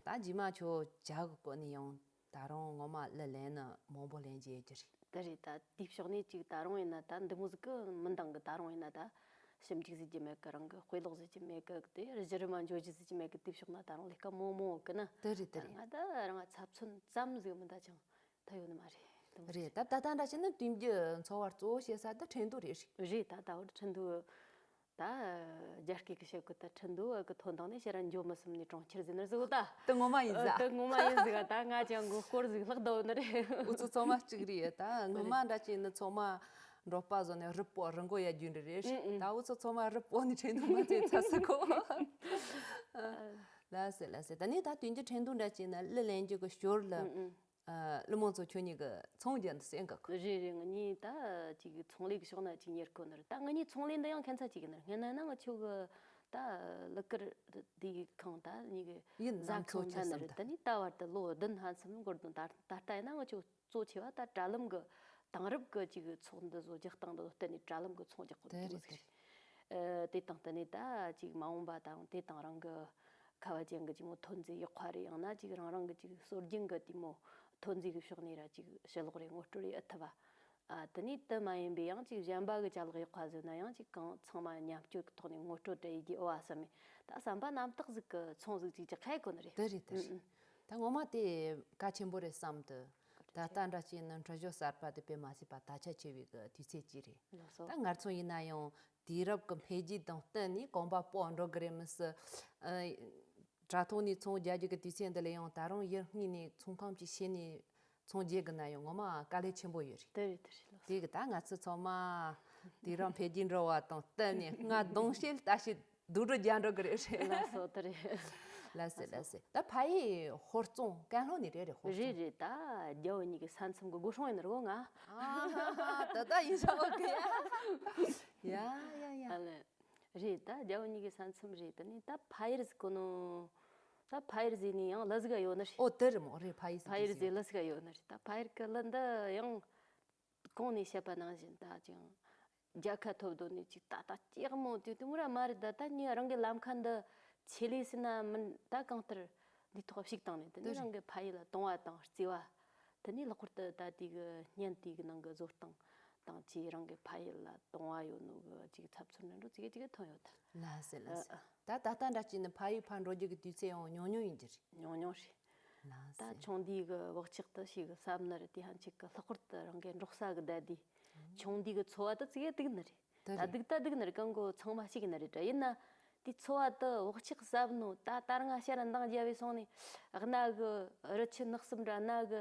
ད་རྗེས་མ་ཁྱོད་ཇ་གི་སྐོར་ནས་ཡང་། ད་རུང་ངོ་མ་གླུ་ལེན་ནི་མང་པོ་ལེན་རྒྱུ་ཡོད་རྒྱུ་རེད། དེ་རེད། ད་དེའི་ཕྱོགས་ནས་ཅིག་ད་རུང་ཡིན་ན། ད་འདི་མོ་ཟིག་གི་མི་འདང་གི། ད་རུང་ཡིན་ན་ད་ཞིབ་འཇུག་ཟེར་རྒྱུ་མེད་གི། རང་གི་དཔེ་ཀློག་ཟེར་རྒྱུ་མེད་གི། དེ་གཞི་རིམ་མ་འཇོག་རྒྱུ་ཟེར་རྒྱུ་མེད་གི། དེའི་ཕྱོགས་ན་ད་རུང་ལས་ཀ་མང་མང་ཡོད་གི་ན། དེ་རེད། དེ་ད་རེད། ང་ད་རང་ཚབ་མཚོན་ཙམ་ཟིག་མི་འདང་ཅང་ད་ཡོད་ནི་མ་རེད། དེ་མོ་རེད། ཟིག་ད་ད་ལྟ་འདྲ་བྱས་ན་དུས་རྒྱུན་འཚོ་བར་གཙོ་བོ་བྱེད་ས་ད་ཁྲེང་ཏུའུ་རེད། རེད། ད་ད་བར་ཁྲེང་ཏུའུ། ད་རྒྱ་སྐད་ཀྱི་བཤད་གོ། ད་ཁྲིན་ཏུའུ་གི་ཐོན་ཐང་ནས་ཕྱིར་ར་འགྱོ་མི་སོང་ནས་གྲོང་ཁྱེར་ཟེར་ནི་ཟིག་ད། དེ་ངོ་མ་ཡིན་ཟ། ཨ། དེ་ངོ་མ་ཡིན་ཟིག་ད་ང་ཅང་གི་སྐོར་ཟིག་ལྷག་ད་ཡོད་ནི་རེད། འུ་ཚོ་ཚང་མ་གཅིག་རེད། ད་ངོ་མ་འདྲ་ཅིག་ནི་ཚང་མ་འབྲོག་པ་བཟོ་ནས་རི་སྤོ་རི་མགོ་ཡ་རྒྱུ་འདྲ་རེད། ཨུ་ཨུ། ད་འུ་ཚོ་ཚང་མ་རི་སྤོ་ནས་ཁྲེང་ཏུའུ་མ་ཚད་ཚ་ས་གོ། ལ་སེ་ལ་སེ། ད་ནི་ད་དུས་རྒྱུན་ཁྲེང་ཏུའུ་འདྲ་ཅིག་ན་གླུ་ལེན་རྒྱུ་གི་ཞོར་ལ། ཨུ་ཨུ། ཨ། ཀླུ་མོ་མཚོ་ཁྱོད་གཉིས་ཀྱི་ཚོང་རྒྱག་འདི་གསན་གི་གོ། རེད་རེད། ང་གཉིས་ད་ཅིག་ཚོང་ལས་ཀྱི་ཕྱོགས་ན་ཅིག་གཉེར་གོ་ནི་རེད། ད་ང་གཉིས་ཚོང་ལས་འདི་ཡང་ཁྱད་མཚར་ཅིག་ཡིན་ནི་རེད། སྔོན་ན་ན་ང་ཆོ་གི་ད་ལུ་གར་དེ་གི་ཁང་ད་གཉིས་ཀྱི་ཡིན་ཟ་ནམ་ཚོ་ཁང་ཁྱེར་ན་ནི་སམ་རེད། ད། ད་ནི་ད་བར་དུ་ལོ་བདུན་ཕན་ཚུན་འགོར་དོན། ད་ད་ལྟ་ཡིན་ན་ང་ཆོ་གཙོ་ཆེ་བ་ད་དྲ་ལམ་གི་དེང་རབས་ཀྱི་ཅིག་ཚོགས་འདུ་བཟོ་རྒྱག་སྟངས་འདི་བརྟེན་ནས་དྲ་ལམ་གྱི་ཚོང་རྒྱག་གི་དེ་འདུག་རེད། ཟེར། ཨ། དེ་དང་བསྟུན་ནས་ད་ཅིག་མ་འོངས་པ་དང་དེ་དང་རང་གི་ཁ་བ་ཅན་གྱི་ཅིག་མོ་ཐོན་རྫས་ཡག་པ་རེ། ཡང་ན་ཅིག་རང་རང་གི་ཅིག་སྲོལ་རྒྱུན་གྱི་དེ་མོ་ཐོན་རྫས་ཀྱི་ཕྱོགས་ནས་ར་ཅིག་ཕྱི་ལོགས་རེ་ངོ་སྤྲོད་རེ་ཨེ་ཐུབ་པ། ཨ། དེ་ནས་དེ་མ་ཡིན་པའི་ཡང་ཅིག་གཞན་པ་གི་ཅ་ལག་ཡག་པ་བཟོས་ན་ཡང་ཅིག་གང་ཚང་མ་མཉམ་སྤྱོད་ཀྱི་ཐོག་ནས་ངོ་སྤྲོད་རེ་ཡེད་རྒྱུ་ཨོ་ཨ་བསམ་མེད། ད་བསམ་པ་རྣམ་དག་ཟིག་གི་ཚོང་ཟིག་ཅིག་རྒྱག་ཁ་ཡེད་གོ་ནི་རེད། དེ་རེད། དེ་རེད། ཨུ་ཨུ། ད་ངོ་མ་དེ་གལ་ཆེན་པོ་རེད་བསམ་འདུག་ད་ལྟ་འདྲ་བྱས་ན་དྲི་བཞོན་གསར་པ་དེ་དཔེ་མ་སྲིད་པ་དར་ཆ་ཆེ་བའི་གི་དུས་ཚོད་ཅིག་རེད། ལགས་སོ། ད་ང་ཚོ་ཡིན་ན་ཡང་དུས་རབས་ཀྱི་འཕེལ་རྒྱས་དང་བསྟུན་ནས་གོམ་པ་སྤོ་འགྲོ་གི་རེད་མི་སྲིད། ཨ། དྲ་ཐོག་ནས་ཚོང་རྒྱག་རྒྱུ་གི་དུས་ཚོད་འདི་ལ་ཡང་ད་རུང་ཡུལ་དངོས་ནས་ཚོང་ཁང་ཅིག་ཕྱེ་ནས་ཚོང་རྒྱག་དགོས་ན་ཡང་ངོ་མ་དཀའ་ལས་ཆེན་པོ་ཡོད་རེད། དེ་རེད། དེ་རེད། ལགས་སོ། དེ་གི་ད་ང་ཚོ་ཚང་མ་དུས་རབས་འཕེལ་རྒྱས་འགྲོ་བ་དང་བསྟུན་ནས་སྔ་གདོང་ཤེལ་ལྟ་བྱེད། སྡུག་རུ་རྒྱག་འགྲོ་གི་རེད། རེད། ལགས་སོ། དེ་རེད། ལགས་སེ་ལགས་སེ། ད་ཕ་ཡི་ཧོར་རྫོང་ཀན་ལྷོ་ནས་རེད། རེད་ཧོར་རྫོང་རེད་རེད། ད་རྒྱལ་བོ་གཉིས་ཀྱི་ས་མཚམས་ཀྱི་སྒོ་སྲུང་ཡིན་ནི་རེད་གོ་ང་། ཨ་ད་ད་ཡིན་ཤག་ཨོ་ཁེ། ཡ་ཡ་ཡ། ཨ་ལེ། རེད། ད་རྒྱལ་བོ་གཉིས་ཀྱི་ས་མཚམས་རེད། ད་ནི་ད་ཕ་ཡུལ་ཟིག་གོ་ནོ། ད་ཕ་ཡུལ་ཟིག་ནི་ཡང་ལ་ཟིག་ག་ཡོད་ནི་རེད། ཨོ་དེ་རེད་མོ། རེད། ཕ་ཡུལ་ཟིག་ཕ་ཡུལ་ཟིག་ལ་ཟིག་ག་ཡོད་ནི་རེད། ད་ཕ་ཡུལ་གི་ལ་འདི་ཡང་གོང་ནས་བཤད་པ་ནང་བཞིན་ད་ཅིང་རྒྱལ་ཁ་ཐོབ་དོ་ནས་ཅིག་ད་ད་ཅིག་མོ་དུས་དུ་མུ་ར་མ་རེད། ད་ད་ནི་རང་གི་ལམ་ཁ་འདི་ཆེ་ལས་ཟིན་ན་མིན་ད་གང་ལྟར་འདི་ཐོག་ཞིག་བཏང་ནས། དེ་ནི་རང་གི་ཕ་ཡུལ་ལ་དུང་བ་དང་བརྩེ་བ། དེ་ནི་ལྷག་པར་དུ་ད་དེ་གི་བརྙན་དེ་གི་ནང་གི་བཟོ་སྟངས་དང་ཅིག་རང་གི་ཕ་ཡུལ་ལ་དུང་བ་ཡོད་ནོ་གི་ཅིག་ཚབ་མཚོན་ནི་འགྲོ་ཅིག་ཅིག་ཐོན་ཡོད་ད། ལགས་སེ་ལགས་སེ། ད་ད་ལྟ་འདྲ་ཅིག་ནི་ཕ་ཡུལ་ཕར་འགྲོ་རྒྱུ་གི་དུས་ཚོད་ཡང་ཉུང་ཉུང་ཡིན་གྱི་རེད། ཉུང་ཉུང་རེད། ལགས་ད་སེ། ཆུང་དུས་གི་བག་ཆགས་དེ་ཞིག་གསབ་ནི་རེད། དེ་ཧན་ཆིག་གི་ལྷག་པར་དུ་རང་གི་འབྲོག་ས་གི་བསྡད་དུས་ཆུང་དུས་གི་འཚོ་བ་དེ་ཅིག་སྡུག་ནི་རེད། དེ་ད་རེད། སྡུག་ད་སྡུག་ནི་རེད། གང་གོ་ཚང་མ་གཅིག་ནི་རེད་དྲ། ཡིན་ན་དེ་འཚོ་བ་དེ་བག་ཆགས་གསབ་ནོ་ད་ད་རང་ང་ཤ་ར་འདང་རྒྱབ་བས་སོང་ནས་གནའ་གི་རི་ཆུ་ནགས་གསུམ་ར་གནའ་གི་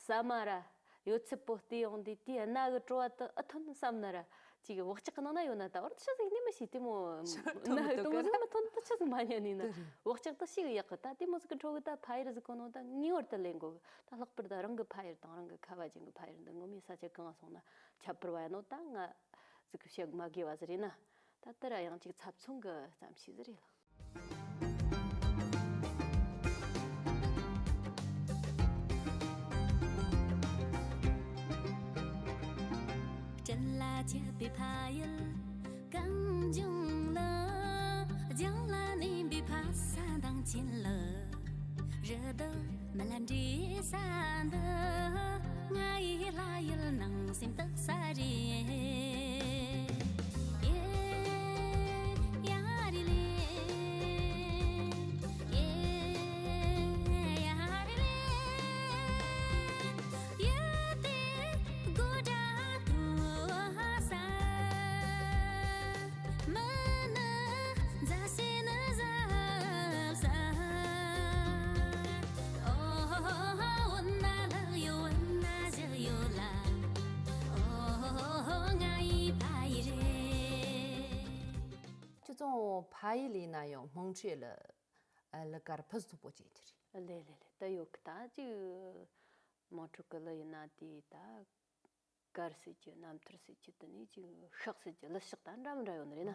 ཟ་མ་ར་ཡོད་ཚད་པོ་བལྟས་ཡོང་དུས་དེའི་གནའ་གི་བྲོ་བ་དེ་ཨེ་ཐོན་བསམ་ན་ར་ཅིག་བག་ཆགས་ནང་ན་ཡོད་ན་ད་བར་ཆི་ཟིག་ནི་མི་ཤེས། དེ་མོ་ཆི་ཐོན་མི་ནའི་ཐོན་གི་དུང་ཟིག་མ་ཐོན་དུ་ཆི་ཟིག་མ་ཉན་ནི་ན། དེ་རེད། བག་ཆགས་དེ་ཞིག་ཡག་གི། ད་དེ་མོ་ཟིག་གི་འཕྲོ་གི་ད་ཕ་ཡུལ་ཟིག་གོ་ནོ་ད་ངེས་པར་དུ་ལེན་དགོས་གི། ད་ལྷག་པར་ད་རང་གི་ཕ་ཡུལ་དང་རང་གི་ཁ་བ་ཅན་གི་ཕ་ཡུལ་འདི་ངོ་མའི་ས་ཆ་གང་སོང་ན་ཁྱད་པར་བ་ཡ་ནོ་ད་ང་ཟིག་གི་བཤད་མ་དགོས་བ་ཟིག་རེད་ན། ད་དེ་ར་ཡང་ཅིག་ཚབ་མཚོན་གི་ཙམ་ཞིག་ཟིག་རེད་ལགས། སྤྲིན་ལ་ཆགས་པའི་ཕ་ཡུལ་གངས་ལྗོངས་ལ། ལྗང་ལ་བསྣུན་པའི་ཕ་ས་མདངས་ཅན་ལ། རི་དྭགས་མི་ལ་འདྲེས་ས་འདི། ང་ཡི་ལྷ་ཡུལ་ནང་སེམས་རྟག་ས་རེད། ཡེ་ཡ་རི་ལེ། ཡེ་ཡ་རི་ལེ། ཡུལ་དེ་དགོད་སྒྲ་མཐོ་ས། མི་ནི་མཛའ་བཤེས་ནི་གཟབ་ས། ཨོ་ཧོ་ཧོ་ཧོ། འོ་ན་ལགས་ཡོད། འོ་ན་བཞག་ཡོད་ལ། ཨོ་ཧོ་ཧོ་ཧོ། ང་ཡི་ཕ་ཡུལ་རེད། ཁྱོད་ཚོ་ཕ་ཡུལ་ཡིན་ན་ཡང་དམངས་ཁྲོད་ལ་ཨ་ལི་ཀར་ཕུན་སུམ་ཚོགས་པོ་བྱེད་ཀྱི་རེད། ལེ་ལེ་ལེ། ད་ཡོད་གི། ད་ཅིག་དམངས་ཁྲོད་གི་ལི་ཡིན་ན་དེ་ད་གར་ཟེར་གྱི་རྣམ་ཐར་ཟེར་གྱི་དེ་ནས་ཅིག་ཤག་ཟེར་གྱི་ལི་ཤག་ད་འདྲ་མི་འདྲ་ཡོད་ནི་རེད་ན།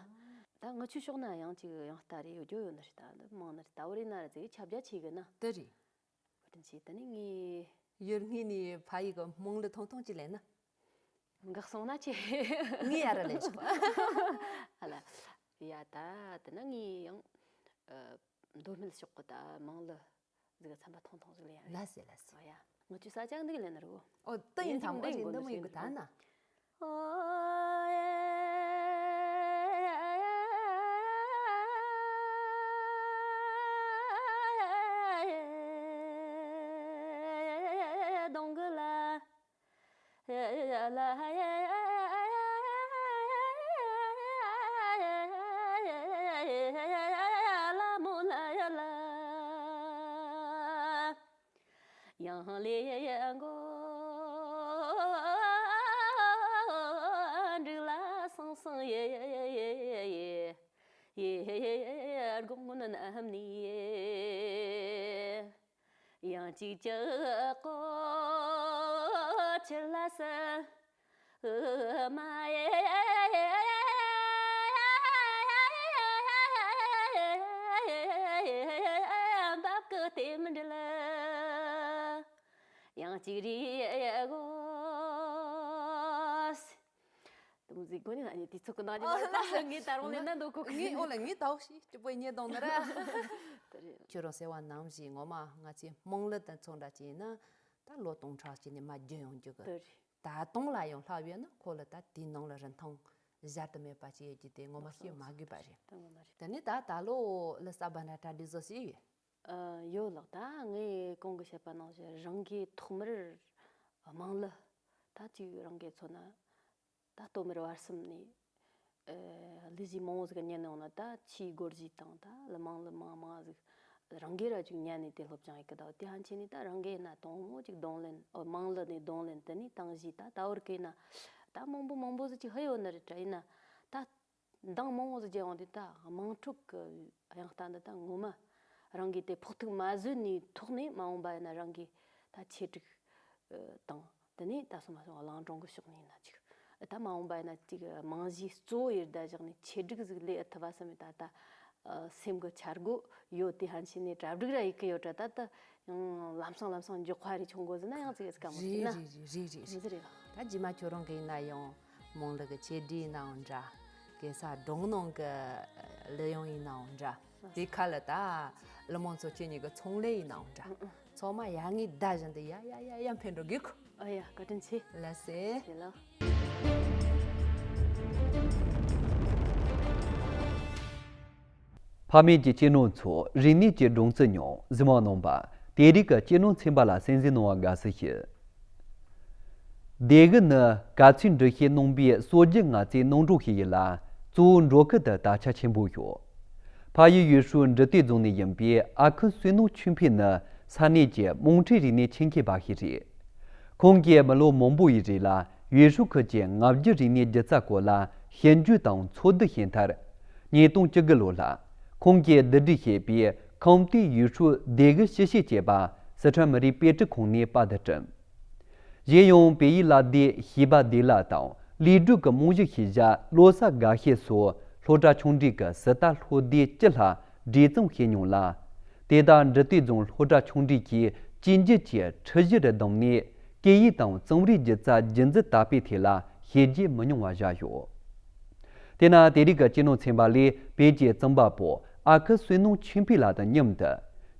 ད་ང་ཆོའི་ཕྱོགས་ན་ཡང་ཅིག་ཡང་ལྟ་རེ་ཡོད་རྒྱུ་ཡོད་ནི་རེད། ད་འདི་མང་ནི་རེད། ད་བོ་རེ་ན་ར་ཟེར་ཁྱབ་རྒྱ་ཆེ་གི་ན། དེ་རེད། བཀའ་དྲིན་ཆེ། དེ་ནས་ངས་ཡུལ་དངོས་ནས་ཕ་ཡུལ་གི་དམངས་གླུ་ཐུང་ཐུང་ཅིག་ལེན་ན། འགག་སོང་ན་ཆེ། ངས་ཡར་ལེན་ཆོག་ཨ་ལ། ཡ་ད་དེ་ན་ངས་ཡང་ཨ་མདོ་སྨད་ཕྱོགས་གི་ད་དམངས་གླུ་ཟིག་ཚན་པ་ཐུང་ཐུང་ཟིག་ལེན་ཡ། ལ་སེ་ལ་སེ། ཨོ་ཡ། ང་ཆོའི་ས་ཆ་འདི་གི་ལེན་ན་རུ། ཨོ་ད་ཡིན། དང་པོ་ཞིག་འདི་མོ་ཡིན་གི་ད་ན། གདོང་གི་ལ། ལ་མོ་ལ་ཡ་ལ། ཡང་ལེ་མགོ་འབྲུག་ལ་སང་སང་ཡེ་ཡེ་དགོང་མོ་ནམ་ནི་ཡེ། ཡང་ཅིག་ཅག་གོ་ཆེར་ལ་ས་མ་ཡེ། འབབ་ཀི་དེ་མི་འདྲ་ལ། ཡང་ཅིག་རི་གོ། དེ་མོ་ཟིག་གོ་ནི་ན་ནི་དུས་ཚོད་ཀྱི་ནང་ནས་མ་ལྟ་ས་ངས་ད་རུང་ལེན་ན་འདོད་གོ་གི། ངས་ཨོ་ལ་ངས་ད་འོག་ཞིག་སྐྱིད་པོ་ཉེ་གདོང་ནི་ར། དེ་རེད། ཁྱོད་རང་ཟེར་བ་ནང་བཞིན་ངོ་མ་ང་ཚོའི་དམངས་གླུ་དང་ཚོ་འདྲ་ཅིག་ཡིན་ན་ད་ལོ་སྟོང་ཕྲག་ཅིག་ནས་མར་བརྒྱུད་ཡོང་རྒྱུ་གི། དེ་རེད། ད་དུང་ལ་ཡང་ལྷག་ཡོད་ན་ཁོ་ལ་ད་དེའི་ནང་ལ་རིན་ཐང་གཞལ་དུ་མེད་པ་ཅིག་ཡོད་རྒྱུ་དེ་ངོ་མ་བཤད་མ་དགོས་པ་རེད། ད་ངོ་མ་རེད། དེ་ནས་ད་ད་ལོ་ལ་གསར་པ་འདྲ་གྲ་སྒྲིག་བཟོ་ཞིག་ཡོད། ཨ་ཡོད་ལགས། ད་ངས་གོང་གི་བཤད་པ་ནང་བཞིན་རང་གིས་ཐོག་མར་དམངས་གླུ་ད་ཅིག་རང་གིས་མཚོན་ན་ད་སྟོད་སྨད་བར་གསུམ་ནས་ཨ་གླུ་གཞས་མང་བོ་ཟིག་ཉན་ཡོང་ན་ད་ཆོས་སྒོར་གཞས་དང་ད་གླུ་དམངས་གླུ་མང་མང་ཟིག་རང་གིས་ར་ཅིག་ཉན་ནས་དེ་སློབ་སྦྱོང་ཡེ་གི། ད་དེ་ཧན་ཆེ་ནས་ད་རང་གིས་ཡིན་ན་དང་མོ་ཅིག་རྡུང་ལེན། ཨོ་དམངས་གླུ་ནས་རྡུང་ལེན། དེ་ནས་དང་གཞས། ད་ད་བར་གི་ཡིན་ན་ད་མང་པོ་མང་པོ་ཟིག་ཅིག་ཧ་ཡོད་ནི་རེད་དྲ། ཡིན་ན་ད་མདང་མང་བོ་ཟིག་བརྒྱབ་ཡོང་དུས་ད་དམངས་ཁྲོད་ཀྱི་དབྱངས་རྟ་འདི་ད་ངོ་མ་ རང་གིས་དེ་ཕོག་ཐུག་མ་བཟོས་ནས་ཐོག་ནས་མ་འོངས་པ་ཡིན་ན་རང་གིས་ད་ཆེད་སྒྲིག་ཨ་དང་། དེ་ནས་ད་སོ་མ་སོང་བ་གླིང་སྒྲུང་གི་ཕྱོགས་ནས་ཡིན་ན་ཅིག་ཨ་ད་མ་འོངས་པ་ཡིན་ན་ཅིག་རྨང་གཞི་གཙོ་བོ་ཡེ་བསྡད་བཞག་ནས་ཆེད་སྒྲིག་ཟིག་ལས་ཨེ་ཐུབ་པ་བསམ་མེད། ད་ད་ཨ་སེམས་ཀྱི་འཆར་སྒོ་ཡོད། དེ་ཧན་ཕྱིན་ནས་གྲ་སྒྲིག་ར་ཡེ་གི་ཡོད་དྲ། ད་ད་ཡང་ལམ་སང་ལམ་སང་མགྱོགས་པ་རེ་ཆུང་གོ་ཟིན་ན་ཡང་ཙིག་ཙིག་ག་མོ་ཟིན་ན་རེད་རེད་རེད་རེད། མི་ཟེར་རེད་བ། ད་རྗེས་མ་ཁྱོད་རང་གི་ཡིན་ན་ཡང་མོང་ལུགས་ཀྱི་ཆེད་སྒྲིག་ཡིན་ནའང་འདྲ། གེ་སར་སྒྲུང་ནང་གི་ལི་ཡོང་ཡིན་ནའང་འདྲ། དེ་ཁ་ལ་ད་ལི་མོང་ཚོ་ཁྱེད་གཉིས་ཀྱི་ཚོང་ལས་ཡིན་ནའང་འདྲ། ཚང་མ་ཡ་ངའི་བརྡ་བཞིན་དུ་ཡ་ཡ་ཡ་ཡ་འཕེན་འགྲོ་གི་ཁོ། ཨ་ཡ་བཀའ་དྲིན་ཆེ། ལགས་སེ། ཡ་ལགས། ཕ་མེས་ཀྱི་གཅེས་ནོར་ཚོ་རིག་གནས་ཀྱི་སྒྲོན་རྩི་ཉུང་གཟིགས་མང་གནང་པ། དེ་རིགས་ཀྱི་གཅེས་ནོར་ཚན་པ་ལ་གསན་གཟིགས་གནང་བར་དགའ་བསུ་ཞུ། སྡེ་དགུ་ནི་ག་ཚོད་འབྲི་ཤེས་གནང་པའི་སོ་བརྒྱད་ང་ཚོའི་གནང་གྲོགས་ཤིག་ཡིན་ལ། གཙོ་བོ་འབྲོག་ཁུལ་དུ་དར་ཆ་ཆེན་པོ་ཡོད། ཕ་ཡུལ་ཡུལ་ཤུལ་འབྲི་སྟོད་རྫོང་ནས་ཡིན་པའི་ཨ་ཁུ་བསོད་ནམས་ཆོས་འཕེལ་ནི་ས་གནས་ཀྱི་དམངས་ཁྲོད་རིག་གནས་ཆེད་མཁས་པ་ཞིག་རེད། ཁོང་གིས་མི་ལོ་མང་པོ་ཡི་རིང་ལ་ཡུལ་ཤུལ་ཁུལ་གྱི་ང་བརྒྱུད་རིག་གནས་སྒྱུ་རྩལ་སྐོར་ལ་ཞིབ་འཇུག་དང་འཚོལ་བསྡུ་བྱས་མཐར། ཉིས་སྟོང་བཅུ་དགུ་ལོ་ལ་ཁོང་གིས་བསྡུ་སྒྲིག་བྱས་པའི་ཁམས་སྟོད་ཡུལ་ཤུལ་སྡེ་དགུ་སྤྱི་བཤད་ཅེས་པ་སི་ཁྲོན་མི་རིགས་དཔེ་སྐྲུན་ཁང་ནས་པར་དུ་བསྐྲུན། གཞན་ཡང་བལ་ཡུལ་བླ་སྡེ་ཞེས་པ་བདེ་བླག་དང་ལས་སྒྲུབ་ཀྱི་རྨང་གཞི་ཞེས་བྱ་བློ་གསར་དགའ་བཤད་སོགས་སློབ་གྲྭ་ཆུང་འབྲིང་གི་གཟེངས་རྟགས་ལྷུག་ལྡན་བཅུ་ལྷག་སྒྲིག་རྩོམ་བྱས་མྱོང་ལ། དེ་དག་འབྲི་སྟོད་རྫོང་སློབ་གྲྭ་ཆུང་འབྲིང་གིས་གཅེས་འཛིན་གྱི་ཁྲིད་གཞི་རུ་བདམས་ནས་སྐད་ཡིག་དང་རྩོམ་རིག་སྒྱུ་རྩལ་རྒྱུན་འཛིན་དར་སྤེལ་ཐད་ལ་བྱས་རྗེས་མི་ཉུང་བ་བཞག་ཡོད། དེས་ན་དེ་རིང་གི་གཅེས་ནོར་ཚན་པ་ལས་བོད་ཀྱི་རྩོམ་པ་པོ་ཨ་ཁུ་བསོད་ནམས་ཆོས་འཕེལ་ལགས་དང་མཉམ་དུ་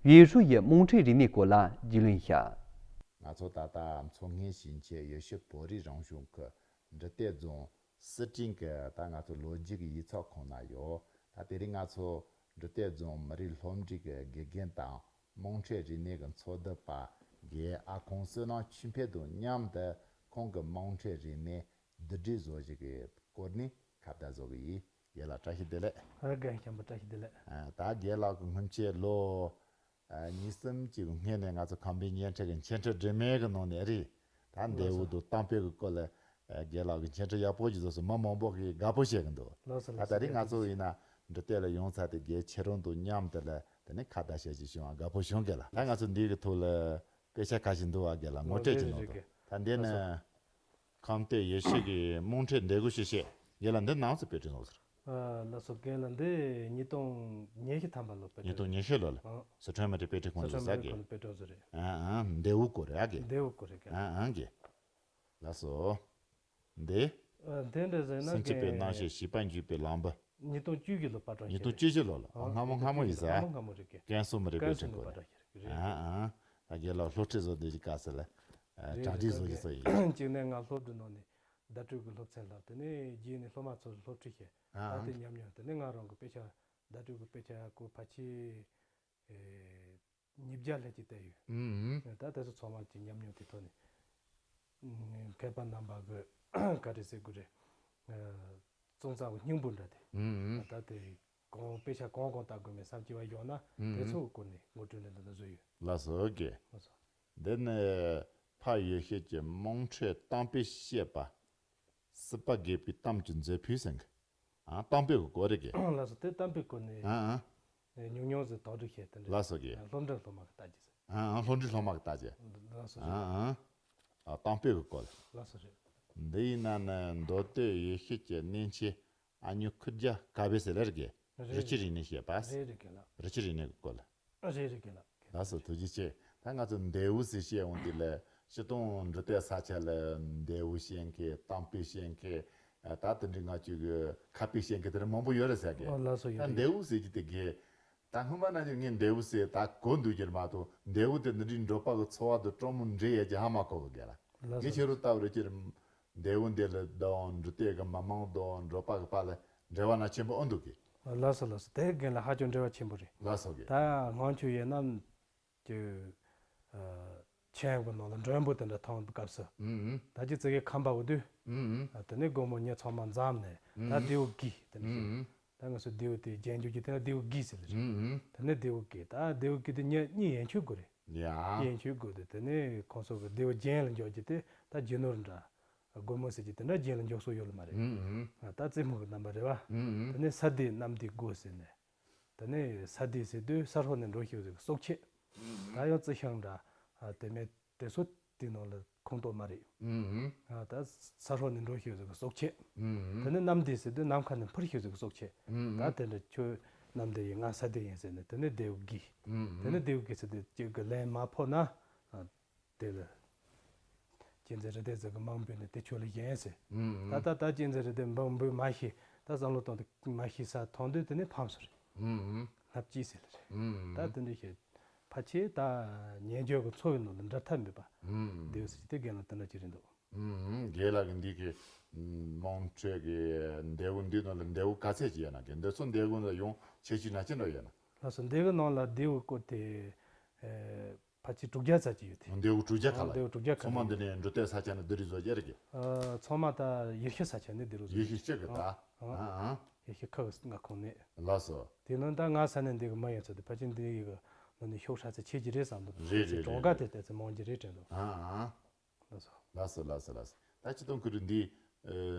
ཡུལ་ཤུལ་ཡི་དམངས་ཁྲོད་རིག་གནས་སྐོར་ལ་རྒྱུས་ལོན་བྱ། ང་ཚོ་ད་ལྟ་མཚོ་སྔོན་ཞིང་ཆེན་ཡུལ་ཤུལ་བོད་རིགས་རང་སྐྱོང་ཁུལ་འབྲི་སྟོད་རྫོང་སི་ཀྲིན་གྱི་ད་ང་ཚོ་ལོ་རྒྱུས་ཀྱི་ཡིག་ཚགས་ཁང་ན་ཡོད། ད་དེ་རིང་ང་ཚོ་འབྲི་སྟོད་རྫོང་མི་རིགས་སློབ་འབྲིང་གི་དགེ་རྒན་དང་དམངས་ཁྲོད་རིག་གནས་ཀྱི་འཚོ་བསྡུ་པ་དགེ་ཨ་ཁུ་བསོད་ནམས་ཆོས་འཕེལ་དང་མཉམ་དུ་ཁོང་གི་དམངས་ཁྲོད་རིག་གནས་བསྡུ་སྒྲིག་བཟོ་གཞི་གི་སྐོར་ནས་ཁ་བརྡ་བཟོ་གི་ཡིན། རྒན་ལགས་བཀྲ་ཤིས་བདེ་ལེགས། ཨ་རྒན་སྐྱབས་མགོན་བཀྲ་ཤིས་བདེ་ལེགས། ཨ་ད་རྒན་ལགས་ཀྱི་སྔོན་ཆད་ལོ་ཨ་གཉིས་གསུམ་གྱི་སྔོན་ནས་ང་ཚོ་ཁམས་པའི་བརྙན་འཕྲིན་གྱི་འཆད་ཁྲིད་སྒྲོན་མེ་གི་ནང་ནས་རེད། ད་ལགས་འདས་པོ་སོ། དང་གཏམ་དཔེ་གི་སྐོར་ལ་ཨ་རྒན་ལགས་ཀྱི་འཆད་ཁྲིད་ཡག་པོ་ཞིག་བཟོས་སོང་། མི་མང་པོ་གིས་དགའ་པོ་བྱེད་གི་འདུག་ལགས་སོ། ད་ལགས་ད་སོ། རིང་ང་ཚོ་ཡིན་ན་འབྲི་སྟོད་ལ་ཡོང་ཚར་དེ་རྒན་ཁྱེད་རང་དང་མཉམ་དུ་ལ་དེ་ནས་ཁ་བརྡ་བྱེད་ཀྱི་བྱུང་བ་དགའ་པོ་བྱུང་། རྒན་ལགས་ད་ང་ཚོ་འདི་གི་ཐོག་ལ་དཔེ་ཆ་ཁ་ཤས་འདུག་བ། རྒན་ལགས་ངོ་ལགས་སྤྲོད་ཅིག་རེད་གནང་རེད་དང་། རྒན། ད་འདི་ནི་ལགས་སོ། ཁམས་སྟོད་ཡུལ་ཤུལ་གྱི་དམངས་ཁྲོད་འདས་པོ་ཞེས་བཤད། རྒན་ལགས་འདི་ནང་ཚོ་དཔེ་སྐྲུན་བཟོ་ཟེར། ཨ་ལགས་སོ། རྒན་ལགས་འདི་ཉིས་སྟོང་ཉི་ཤུ་ཐམ་པ་ལོ་དཔེ་ཉིས་སྟོང་ཉི་ཤུ་ལོ་ལ་ཨ་སི་ཁྲོན་མི་རིགས་དཔེ་སྐྲུན་ཁང་ནས་སི་ཁྲོན་མི་རིགས་ཁང་ནས་དཔེ་སྐྲུན་བཟོ་རེད། ཨ་ཨ་འདས་པོ་སྐོར་རེད་ཨ་གི། འདས་པོ་སྐོར་རེད་གི། ཨ་ཨ་གི། ལགས་སོ། འདི། ཨ་འདི་འདྲ་ཟེར་ན་སེམས་ཅན་པའི་རྣམ་ཤེས་བྱིས་པ་འཇུག་པའི་ལམ་བུ། ཉིས་སྟོང་བཅུ་བཞི་ལོ་པར་སྐྲུན་ཉིས་སྟོང་བཅུ་བཞི་ལོ་ལ་ཨ་སྔ་མོ་སྔ་མོ་ཡིན་ས། སྔ་མོ་སྔ་མོ་རེད་གི། ཀན་སུའུ་མི་རིགས་དཔེ་སྐྲུན་ཁང་ནས། ཨ་ཨ། ད་རྒན་ལགས་སློབ་ཁྲིད་བཟོ་འདི་གི་སྐབས་སུ་ལ་ཨ་རེད་གྲ་སྒྲིག་བཟོ་རྒྱུ་ཚོ་ཡིན། གཅིག་ནས་ང་སློབ་གྲྭའི་ནང་ནས་བརྡ་སྤྲོད་ཀྱི་སློབ་ཚན་བསླབ། དེ་ནས་རྗེས་ནས་སློབ་མ་ཚོར་སློབ་ཁྲིད་བྱས། ཨ་ཨ། ད་དེ་ཉམས་མྱོང་དེ་ནས་ང་རང་གི་དཔེ་ཆ་བརྡ་སྤྲོད་ཀྱི་དཔེ་ཆ་ཀོ་ཕལ་ཆེར་ཨེ་ཉིས་བརྒྱ་ལྷག་ཅིག་བལྟས་ཡོད། ཨུམ། ད་དེ་ཚོ་ཚང་མ་གྱི་ཉམས་མྱོང་དེ་ཐོག་ནས་ཨུམ་མཁས་པ་རྣམ་པ་གི་ག་རེ་ཟེར་དགོས་རེད། ཨ་རྩོམ་རྩ་བའི་སྙིང་པོ་འདྲ་དེ། ཨུམ། ད་དེ་གང་དཔེ་ཆ་གང་གང་ལྟ་དགོས་མེད་བསམ་གྱི་བ་ཡོད་ན་ཨུམ་དེ་ཚོ་གི་སྐོར་ནས་ངོ་སྤྲོད་འདྲ་འདི་འདྲ་བཟོས་ཡོད། ལགས་སོ་ཨོ་ཀེ། ལགས་སོ། འདི་ནི་ཕ་ཡུལ་ཤུལ་གྱི་དམངས་ཁྲོད་གཏམ་དཔེ་བཤད་པ། སྲིད་པ་རྒས་པའི་གཏམ་གྱི་མཛོད་ཕུལ་ཟེར་གི། ཨ་གཏམ་དཔེ་གི་སྐོར་རེད་གི། ལགས་སོ། དེ་གཏམ་དཔེ་སྐོར་ནས་ཨ་ཨ། ཉུང་ཉུང་ཟིག་དོགས་སྒྲིག་བྱས་དེ་འདྲ། ལགས་སོ་གི། སློབ་འབྲིང་སློབ་མ་གི་ལྟ་རྒྱུ་ཟེར། ཨ་ཨ་སློབ་འབྲིང་སློབ་མ་གི་ལྟ་རྒྱུ། ལགས་སོ། ཨ་ཨ། ཨ་གཏམ་དཔེ་གི་སྐོར། ལགས་སོ་རེད། འདི་ཡིན་ན་ནི་མདོ་སྟོད་ཡུལ་ཤུལ་གྱི་གནས་ཆེན་ཨ་ཉུ་ཁུ་རྒྱ་དཀར་པོའི་ཟེར་ལེ་རེད་གི། རེད་རི་ཆུ་རིག་གནས་བཤད་པ། རེད་རེད་གི་ལགས། རི་ཆུ་རིག་གནས་གི་སྐོར་ལ། རེད་རེད་གི་ལགས། ལགས་སོ་ཐུགས་རྗེ་ཆེ། ད་ང་ཚོ་འདས་པོ་ཟེར་བཤད་འོང་དུས་ལ་སྤྱིར་བཏང་འབྲི་སྟོད་ས་ཆ་ལ་འདས་པོ་བཤད་མཁན་གཏམ་དཔེ་བཤད་མཁན་ད་དེ་འདྲའི་ང་ཚོ་གི་ཁ་དཔེ་བཤད་མཁན་དེ་འདྲ་མང་པོ་ཡོད་རེད་ཟེར་གི། ཨོ་ལགས་སོ་ཡོད་ད་རེད། འདས་པོ་ཟེར་གྱི་དེ་གི་ད་སྔོན་མ་ན་ཅིག་ངས་འདས་པོ་ཟེར་ད་གོ་འདུག་གི་རེད་མ་གཏོགས་འདས་པོ་དེ་འདི་འདྲའི་འབྲོག་པ་གི་འཚོ་བ་དང་གྲོགས་མོ་འདྲེས་ཡས་ཀྱི་ཧ་མ་གོ་གི་གི་ལ། ལགས་ངས་སོ། ཁྱེད་རང་ལྟ་བུ་རེད་ཀྱི་རེད། འདས་པོ་འདི་ལ་དང་འབྲི་སྟོད་ཀྱི་མི་མང་དང་འབྲོག་པ་གི་བར་ལ་འབྲེལ་བ་ན་ཆེན་པོ་ཨ་འདུག་གི། ལགས་སོ་ལགས་སོ། དེ་རྒན་ལགས་ཧ་ཅང་འབྲེལ་བ་ཆེན་པོ་རེད། ལགས་སོ་གི། ད་ང་ཚོ་ཡིན་ན་ཀྱི་ཨ་ཆེན་གི་ནང་ལ་མགྲོན་པོ་དེ་འདྲ་ཐོན་པའི་སྐབས་སུ་ཨུམ་ཨུམ། ད་ཅི་ཙི་གེ་ཁམས་པ་འོ་དུས་ཨུམ་ཨུམ། ཨ་དེ་ནས་དགོང་མོ་ཉལ་ཚང་མ་འཛོམས་ནས་ཨུམ་ད་ཨུམ། རྡེའུ་གི་དེ་འདྲ་ཨུམ་ཨུམ། ད་ང་ཚོ་རྡེའུ་དེ་རྒྱན་འཇོག་རྒྱུ་དེ་ན་རྡེའུ་གི་ཟེར་རེད། ཨུམ་ཨུམ། དེ་ནས་རྡེའུ་གི་ད་རྡེའུ་གི་དེ་ཉེ་གཉིས་ཡན་ཆོད་དགོས་རེད། ཡ། ཡན་ཆོད་དགོས་དེ་དེ་ནས་ཁོང་ཚོ་གི་རྡེའུ་རྒྱན་ལ་འཇོག་རྒྱུ་དེ་ད་རྒྱུ་ནོར་འདྲ། སྒོར་མོ་ཟེར་གྱི་དེ་འདྲ་རྒྱན་ལ་འཇོག་སྲོལ་ཡོད་ལ་མ་རེད། ཨུམ་ཨུམ། ད་རྩེད་མོ་གི་རྣམ་པ་རེད་བ། ཨུམ་ཨུམ། དེ་ནས་ས་དེ་གནམ་དེ་སྒོ་ཟེར་ནས། དེ་ནས་ས་སྡེ་ཟེར་དུས་ས་ཧྲོ་ནས་འགྲོ་ཤེས་ཟིག་གི་སྲོག་ཆད། ད་ཡང་རྩི་ཤིང་འདྲ། ཨ་དེ་མེད་དེ་ཚོ་དེ་ནང་ལ་ཁོངས་གཏོགས་མ་རེད། ཨ་ད་ས་ཧྲོ་ནས་འགྲོ་ཤེས་ཟིག་གི་སྲོག་ཆད། དེ་ནས་གནམ་སྡེ་ཟེར་དུས་ནམ་མཁའ་ནས་འཕུར་ཤེས་ཟིག་གི་སྲོག་ཆད། ད་དེ་འདྲ་ཁྱོད་གནམ་སྡེ་ཡིན་ང་ས་སྡེ་ཡིན་ཟེར་ནས་དེ་ནས་རྡེའུ་བགོས། དེ་ནས་རྡེའུ་བགོས་ཟེར་དུས་གཅིག་གི་ལན་མ་ཕོག་ན། ཨ་དེ་ལ་གཅན་གཟན་རི་ལྡེ་ཟིག་གི་མིང་འབོད་ནས་དེ་ཁྱོད་ལ་བཞེངས་ཟེར། ད་ད་ད་གཅན་གཟན་རི་ལྡེ་མིང་འབོད་མ་ཤེས། ད་བསམ་བློ་གཏོང་དུས་མ་ཤེས་ས་མཐོང་དུས་དེ་ནས་ཕམ་སོང་རེད། སྣབས་སྐྱིད་ཟེར་ལ་རེད། ད་དེ་འདྲ་བཤད། ཕལ་ཆེར་ད་ཉེས་འགྱུར་གྱི་འཚོ་བའི་ནང་ལ་འབྲལ་ཐབས་མེད་པ། རྡེའུ་ཟེར་དེ་རྒན་ལགས་དེ་འདྲ་ཅིག་རེད་འདུག་རྒན་ལགས་ཀྱིས་འདི་གི་དམངས་ཁྲོད་ཀྱི་རྡེའུ་འདི་ནང་ལ་རྡེའུ་ག་ཚད་ཅིག་ཡོད་ན་གི་འདི་ཚོ་རྡེའུ་ལ་ཡོང་ཁྱད་ཆོས་ན་ཅི་འདྲ་ཡོད་ན། ལགས་སོ། རྡེའུ་ནང་ལ་རྡེའུ་སྐོར་དེ། ཨེ། ཕལ་ཆེར་དྲུག་བརྒྱ་ཙམ་ཅིག་ཡོད་དེ། རྡེའུ་དྲུག་བརྒྱ་ཁ་ལ། རྡེའུ་དྲུག་བརྒྱ་ཁ་ལ། ཚང་མ་འདི་ནས་འབྲུག་སྡེ་ས་ཆ་ནས་བསྡུ་རུ་བཟོ་རྒྱུ་རེད་གི། ཨ་ཚང་མ་ད་ཡུལ་ཤུལ་ས་ཆ་ནས་བསྡུ་རུ་བཟོ། ཡུལ་ཤུལ་གཅིག་གི་ད། ཨ་ཨ། ཡུལ་ཤུལ་ཁག་ལྔ་ཁོངས་ནས། ལགས་སོ། དེ་ནང་ད་ང་ས་གནས་འདི་གི་མི་ཡིན་ཚོད་དེ་ཕལ་ཆེར་འདི་ཡི་གི་ནང་ནས་ཤོག་ཧྲ་ཚེ་ཆེ་གི་རེད་བསམ་འདུག་རེད་རེད་གྲོང་རེད་ཁ་དེ་ལྟ་ཚེ་མང་གི་རེད་དྲན་འདུག་ཨ་ཨ། ལགས་སོ། ལགས་སོ་ལགས་སོ་ལགས་སོ། ད་སྤྱི་དོན་ཁུ་རུ་འདི། ཨ་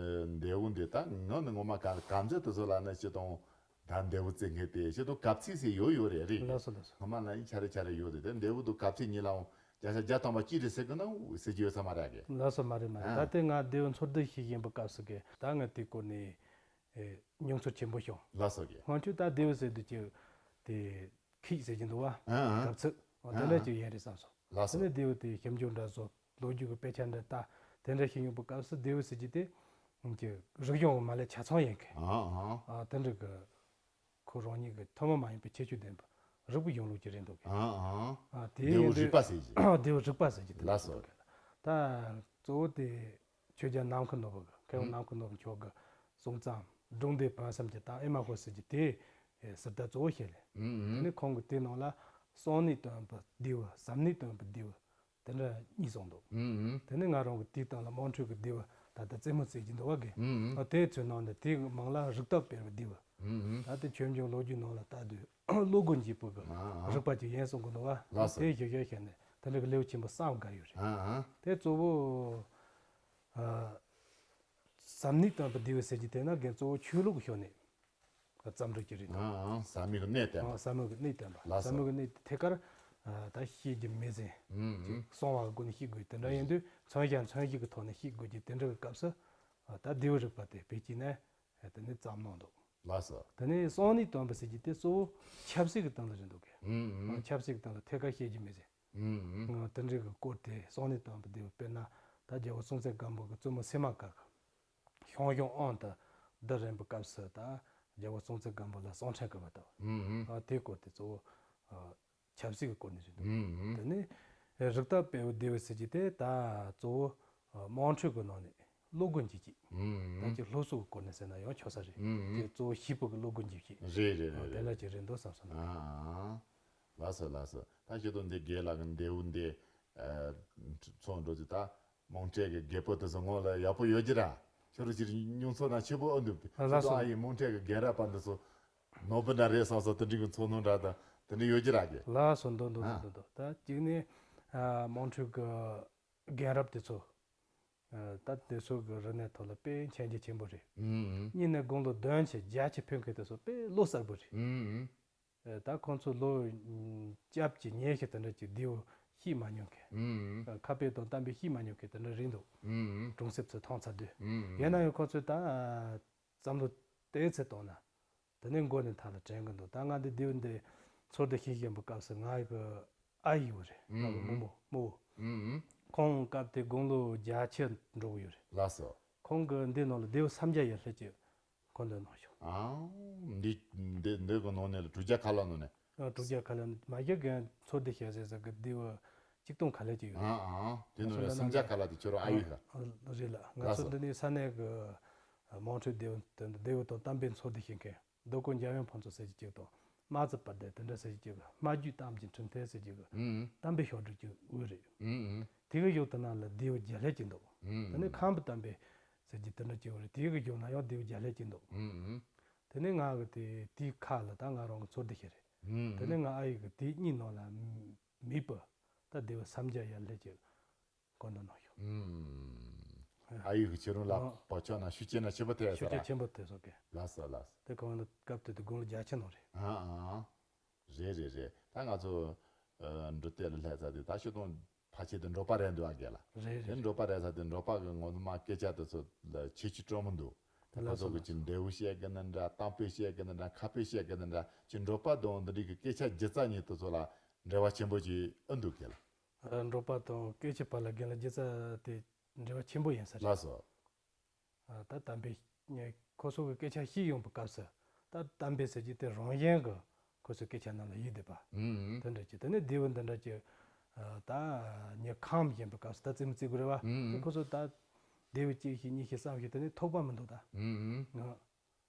རྡེའུ་འདི་ད་ངོ་ནི་ངོ་མ་ག་ག་ཚོད་དུ་བཟོ་ལ་ནི་སྤྱི་དོན། ད་རྡེའུ་རྩེ་ངེས་ཏེ་ཞེ་དུ་གབ་ཚིག་སེ་ཡོད་ཡོད་རེད་རེད། ལགས་སོ་ལགས་སོ། ངོ་མ་ལ་ཡིན་ཆ་རེ་ཆ་རེ་ཡོད་རེད་དེ་རྡེའུ་དུ་གབ་ཚིག་གཉིས་ལའང་བརྒྱ་ཆ་བརྒྱ་ཐམ་པ་གཅིག་རེད་ཟེར་གི་ན་ཟེར་གྱི་ཡོད་ས་མ་རེད་གི། ལགས་སོ་མ་རེད་མ་རེད། ཨ་ད་ལྟའི་ང་རྡེའུ་འཚོལ་བསྡུ་ཞིག་ཡིན་པ་སྐབས་སུ་གི་ད་ང་དེ་སྐོར་ནས་ཨེ་མྱོང་ཚོར་ཆེན་པོ་བྱུང་། ལགས་སོ་གི། ང་ཚོས་ད་རྡེའུ་ཟེར་དུས་ཀྱི་དེ་ཁྱི་ཟེར་གྱི་འདུག་བ། ཨ་ཨ། གབ་ཚིག་ཨ་དེ་ལས་ཀྱི་ཡན་རེད་བསམ་སོང་། ལགས་སོ། དེ་ནས་རྡེའུ་དེ་ཞིབ་འཇུག་འདྲ་བཟོ། ལོ་རྒྱུས་ཀྱི་དཔེ་ཆ་འདྲ་ལྟ། དེ་འདྲ་ཞིག་ཡོང་པའི་སྐབས་སུ་རྡེའུ་ཟེར་གྱི་དེ་ཀྱི་རིག་གཞུང་གི་མ་ལས་ཆ་ཚང་ཡིན་མཁན། ཨ་ཨ། ཨ་དེ་འདྲ་གི་ཁོ་རང་ཉིད་ཀྱི་ཐུན་མོང་མ་ཡིན་པའི་ཁྱད་ཆོས་ལྡན་པ་རིག་པའི་གཞུང་ལུགས་ཀྱི་རེད་འདུག་གི། ཨ་ཨ། ཨ་དེ་རྡེའུ་ཡིན་དུས་རིག་པ་ཟེར་གྱི། རྡེའུ་རིག་པ་ཟེར་གྱི་དེ་ལགས་སོ། འདུག་གི། ད་གཙོ་བོ་དེ་ཆོས་རྒྱལ་ནམ་མཁའི་ནོར་བུ་གི་མཁས་དབང་ཨུ། ནམ་མཁའི་ནོར་བུ་མཆོག་གི་གསུང་རྩོམ་སྒྲུང་ལྡེའུ་བོན་གསུམ་གྱི་ད་ཨེ་མ་ཧོ་ཟེར་གྱི་དེ་ཟུར་ལྟ་གཙོ་བོ་བཤད་ལེ། ཨུ་ཨུ། དེ་ནས་ཁོང་གིས་དེའི་ནང་ལ་གསང་གནས་སྟོན་པའི་རྡེའུ་ཟབ་གནས་སྟོན་པའི་རྡེའུ། དེ་འདྲ་གཉིས་གསུངས་འདུག་ཨུ་ཨུ། དེ་ནས་ང་རང་གི་དེའི་སྟེང་ལ་དམངས་ཁྲོད་ཀྱི་རྡེའུ་ད་ལྟ་རྩེད་མོ་རྩེ་གྱི་འདུག་བ་གི། ཨུ་ཨུ། ཨ་དེ་ཚོའི་ནང་ནས་དེའི་མིང་ལ་རིགས་བརྟག་སྤེལ་བའི་རྡེའུ། ཨུ་ཨུ། ད་ལྟ་ཆོས་འབྱུང་ལོ་རྒྱུས་ནང་ལ་ལྟ་དུས་བློ་སྒོ་འབྱེད་པོ་གི་ཨ་ཨ། རིགས་པ་ཅིག་ཡིན་གསུང་གི་འདུག་བ། ལགས་སོ། དེ་ཞིབ་ཞིབ་བཤད་ནས་དེ་འདྲ་གི་ལེའུ་ཆེན་པོ་གསུམ་བཀར་ཡོད་རེད། ཨ་ཨ། དེ་གཙོ་བོ་ཨ་ཟབ་གནས་སྟོན་པའི་རྡེའུ་ཟེར་གྱི་དེ་ན་རྒན་གཙོ་བོ་ཆོས་ལུགས་ཀྱི་ཕྱོགས་ནས། བརྩམས་སྒྲུབ་ཀྱི་རེད་འདུག་ཨང་ཨང་། ཟབ་མོའི་གནས་བསྟན་པ། ཨང་། ཟབ་མོའི་གནས་བསྟན་པ། ལགས་སོ། ཟབ་མོའི་གནས་དེ་ཐད་ཀར་ཨ་ད་ཤེས་རྒྱུ་མེད་ཟིན། ཨུམ་ཅིག་ཨུམ། གསང་བ་སྒོ་ནས་ཤེས་དགོས་དེ་འདྲ་ཡིན་དུས་མཚོན་བྱ་མཚོན་བྱེད་ཀྱི་ཐོག་ནས་ཤེས་དགོས་ཀྱི་དེ་འདྲ་གི་སྐབས་སུ་ཨ་ད་རྡེའུ་རིག་པ་དེ་བེད་སྤྱད་ནས་ཨ་དེ་ནས་བརྩམས་གནང་འདུག་ལགས་སོ། དེ་ནས་གསང་གནས་སྟོན་པ་ཟེར་གྱི་དེ་གཙོ་བོ་ཆབ་སྲིད་ཀྱི་སྟེང་ལ་རེད་འདུག་གི། ཨུམ་ཨུམ། ཨ་ཆབ་སྲིད་ཀྱི་སྟེང་ལ་ཐད་ཀར་ཤེས་རྒྱུ་མེད་ཟིན། ཨུམ་ཨུམ། ཨ་དེ་འདྲའི་གི་སྐོར་དེ་གསང་གནས་སྟོན་པ་དེ་དཔེར་ན་ད་རྒྱལ་བ་སྲོང་བཙན་སྒམ་པོ་གི་བཙུན་མོ་སིལ་མ་ག་གི་ཞང་ཞུང་དབང་དུ་བསྡུ་རན་པའི་སྐབས་སུ་ད་རྒྱལ་བ་སྲོང་བཙན་སྒམ་པོ་ལ་གསང་འཕྲིན་བསྐུར་བ་དང་། ཨུམ་ཨུམ། ཨ་དེའི་སྐོར་དེ་གཙོ་བོ་ཨ་ཆབ་སྲིད་ཀྱི་སྐོར་ནས་རེད་འདུག་ཨུམ་ཨུམ། དེ་ནས་རིགས་བརྟག་དཔེ་བའི་རྡེའུ་ཟེར་གྱི་དེ་ད་གཙོ་བོ་ཨ་དམངས་ཁྲོད་ཀྱི་ནང་ནས་བློ་སྒོ་འབྱེད་ཀྱི། ཨུམ་ཨུམ། ད་ཀྱི་སློབ་གསོའི་སྐོར་ནས་ཟེར་ན་ཡང་ཆོག་ས་རེད། ཨུམ་ཨུམ། དེ་གཙོ་བོ་ཞིབ་པོ་གི་བློ་སྒོ་འབྱེད་ཀྱི། རེད་རེད་རེད་རེད། དེ་འདྲ་ཅིག་རེད་འདུག་བསམ་སོང་ན། ཨ་ཨ། ལགས་སོ་ལགས་སོ། ད་ཁྱེད་ཚོ་འདི་རྒན་ལགས་ཀྱི་རྡེའུ་འདི་ཚོང་འགྲོ་དུས་ད་དམངས་ཁྲོད་ཀྱི་རྒད་པོ་དེ་ཚོ་ངོ་ལ་ཡག་པོ་ཡོད་ཀྱི་ར། ཁྱོད་རང་ཅིག་མྱོང་ཚོར་ན་ཆེ་པོ་ཨ་འདུག་ཨ་ལགས་སོ། ཁྱོད་ཚོ་ཨ་ཡི་དམངས་ཁྲོད་ཀྱི་རྒན་རབས་པ་འདི་ཚོ་ནོར་བུ་འདྲ་རེད་བསམ་སོང་། དེ་འདྲའི་གི་ཚོར་སྣང་འདྲ་དང་དེ་འདྲ་ཡོད་ཀྱི་ར་གི། ལགས་སོ། འདུག་འདུག་ཨ་འདུག་འདུག་ད་གཅིག་ནས་ཨ་དམངས་ཁྲོད་ཀྱི་རྒན་རབས་དེ་ཚོ་ཨ་ད་དེ་ཚོ་གི་རིག་གནས་ཐོག་ལ་དཔེ་མཁྱེན་རྒྱ་ཆེན་པོ་རེད། ཨུམ་ཨུམ། གཉིས་ནས་དགུང་ལོ་བདུན་ཕྱིན་བརྒྱད་ཕྱིན་ཕེབས་མཁན་དེ་ཚོ་དཔེ་བློ་གསར་པོ་རེད། ཨུམ་ཨུམ། ཨེ་ད་ཁོང་ཚོ་ལོ་བཅུ་བཅུ་ཉེར་ཞིག་དེ་འདྲ་ཅིག་རྡེའུ་ཤེས་མ་མྱོང་མཁན། ཨུམ། ཨེ་ཁ་དཔེ་དང་གཏམ་དཔེ་ཤེས་མ་མྱོང་མཁན་དེ་འདྲ་རེད་འདུག་ཨུམ། གྲོང་གསེབ་ཚོ་མཐོང་ཚར་དུས། ཨུམ། ཡིན་ན་ཡང་ཁོང་ཚོས་ད་བསམ་བློ་དེ་ཚེ་བཏང་ན། དེ་ནས་མགོ་ནས་མཐའ་ལ་དྲན་གི་འདུག་ད་ང་འདི་རྡེའུ་འདི་ཚོར་འདུ་ཤེས་བཞིན་པའི་སྐབས་སུ་ང་ཡི་གི་ཨ་ཡི་བུ་རེད། ང་གི་ཨུམ། རྨོ་མོ་རྨོ་བོ། ཨུམ། ཁོང་སྐབས་དེ་དགུང་ལོ་བརྒྱད་ཅུ་འགྲོ་གི་ཡོད་རེད། ལགས་སོ། ཁོང་གི་འདི་ནང་ལ་རྡེའུ་སུམ་བརྒྱ་ཡར་སླེབས་ཀྱི། མཁོ་འདོན་གནང་ཤོག་ཨང་། འདི་འདི་འདི་གི་ནང་ནས་ལ་དྲུག་བརྒྱ་ཁ་ལ་ནང་ནས། ཨ་དྲུག་བརྒྱ་ཁ་ལ་མ་གཞི་གན་ཚོ་འདི་བཤད་ཟེར་ཟེར་གི་འདི་བ་གཅིག་སྟོང་ཁ་ལ་ཅིག་ཡོད་རེད། ཨང་ཨང་། དེ་ནང་ནས་སུམ་བརྒྱ་ཁ་ལ་དེ་ཁྱོད་རང་ཨ་ཡོད་ལ། ཨ་རེད་ལ། ང་ཚོ་འདི་ནས་ས་གནས་གི་དམངས་ཁྲོད་སྡེ་བ་དེ་འདི་སྡེ་བ་དང་གཏམ་དཔེ་ཚོ་འདི་ཤེས་མཁན་རྡོ་ཀོ་འཇམ་དབྱངས་ཕུན་ཚོགས་ཟེར་གྱི་གཅིག་དང་རྨ་རྩེ་དཔལ་ལྡན་དེ་འདྲ་ཟེར་གྱི་གཅིག་གི་སྨྲ་བརྗོད་གཏམ་གྱི་འཕྲིན་ཐེལ་ཟེར་གྱི་གི་ཨང་། གཏམ་དཔེ་ཕྱོགས་སྒྲིག་གི་འོས་རེད། ཨང་ཨང་། དེ་གི་ཡོད་དེ་ན་ལ་སྡེ་བ་བརྒྱ་ལྷག་ཅིག་འདུག་ཨང་། དེ་ནས་ཁམས་པའི་གཏམ་དཔེ་ཟེར་གྱི་དེ་འདྲ་ཅིག་ཡོད་རེད། དེ་གི་ཡོད་ན་ཡང་སྡེ་བ་བརྒྱ་ལྷག་ཅིག་འདུག་ཨང་ཨང་། དེ་ནས་ང་གི་དེ་དེའི་ཁ་ལ་ད་ང་རང་གི་ཚོར་འདུ་ཞིག་རེད། ཨང་། དེ་ནས་ང་ཨ་ཡི་གི་དེ་གཉིས་ནང་ལ་མེད་པ་ད་སྡེ་བ་སུམ་བརྒྱ་ཡར་སླེབས་ཀྱི་མཁོ་འདོན་གནང་ཤོག་ཨང་། ཨ་ཡུ་གི་ཁྱེད་རང་ལ་ཨ་བག་ཆགས་ན་ཤུགས་ཆེ་ན་ཆེན་པོ་ཐེབས་ས་ཤུགས་ར། ཆེ་ཆེན་པོ་ཐེབས་སོང་གི། ལགས་སོ་ལགས་སོ། དེ་གང་ལ་སྐབས་དེ་དུས་དགུང་ལོ་བརྒྱད་ཅུ་ནང་རེད། ཨ་ཨ། རེད་རེད་རེད། ད་ང་ཚོ་ཨ་འབྲུག་སྡེ་ལ་སླེབས་ཚར་དུས་ད་ཤོད་དང་ཕལ་ཆེར་དུ་འབྲོག་པ་རེད་འདུག་ཨ་རྒན་ལགས། རེད་རེད། དེ་འབྲོག་པ་རེད་ཚར་དུས་འབྲོག་པ་གི་ངོ་མ་སྐད་ཆ་དེ་ཚོ་ལ་ཁྱད་ཆོས་སྤྲོ་མི་འདུག། ད་ཁོ་ལགས་སོ་ཚོ་གི་ལགས་སོ། ཅིག་འབྲས་བུ་བཤད་གི་ནི་འདྲ། གཏམ་དཔེ་བཤད་གི་ནི་འདྲ། ཁ་དཔེ་བཤད་གི་ནི་འདྲ། ཅིག་འབྲོག་པ་དང་འདི་འདྲའི་གི་སྐད་ཆ་སྒྱུ་རྩལ་གཉིས་དེ་ཚོ་ལ་འབྲེལ་བ་ཆེན་པོ་ཅིག་ཨེ་འདུག་རྒན་ལགས། ཨ་འབྲོག་པ་དང་སྐད་ཆ་བར་ལ་རྒན་ལགས་སྒྱུ་རྩལ་དེ་འབྲེལ་བ་ཆེན་པོ་ཡིན་ས་རེད། ལགས་སོ། ཨ་ད་གཏམ་དཔེ་ཁོ་ཚོ་གི་སྐད་ཆ་བཤད་ཡོང་པའི་སྐབས་སུ་ད་གཏམ་དཔེ་ཟེར་གྱི་དེ་རང་བཞིན་གྱི་ཁོ་ཚོའི་སྐད་ཆ་རྣམས་ལ་ཡིད་བསྡད་པ། ཨུམ་དེ་འདྲ་ཅིག། དེ་ནས་དེ་བས་འདི་འདྲ་ཅིག། ཨ་ད་ཉི་ཁམས་ཡིན་པའི་སྐབས་སུ་ད་རྩེད་མོ་རྩེ་དགོས་རེད་བ། ཨུམ་དེ་ཁོ་ཚོ་ད་དེ་བས་གཅིག་ཤེས་གཉིས་ཤེས་གསུམ་ཤེས་དེ་ནས་ཐོགས་པ་མི་འདུག་ད། ཨུམ་ཨ་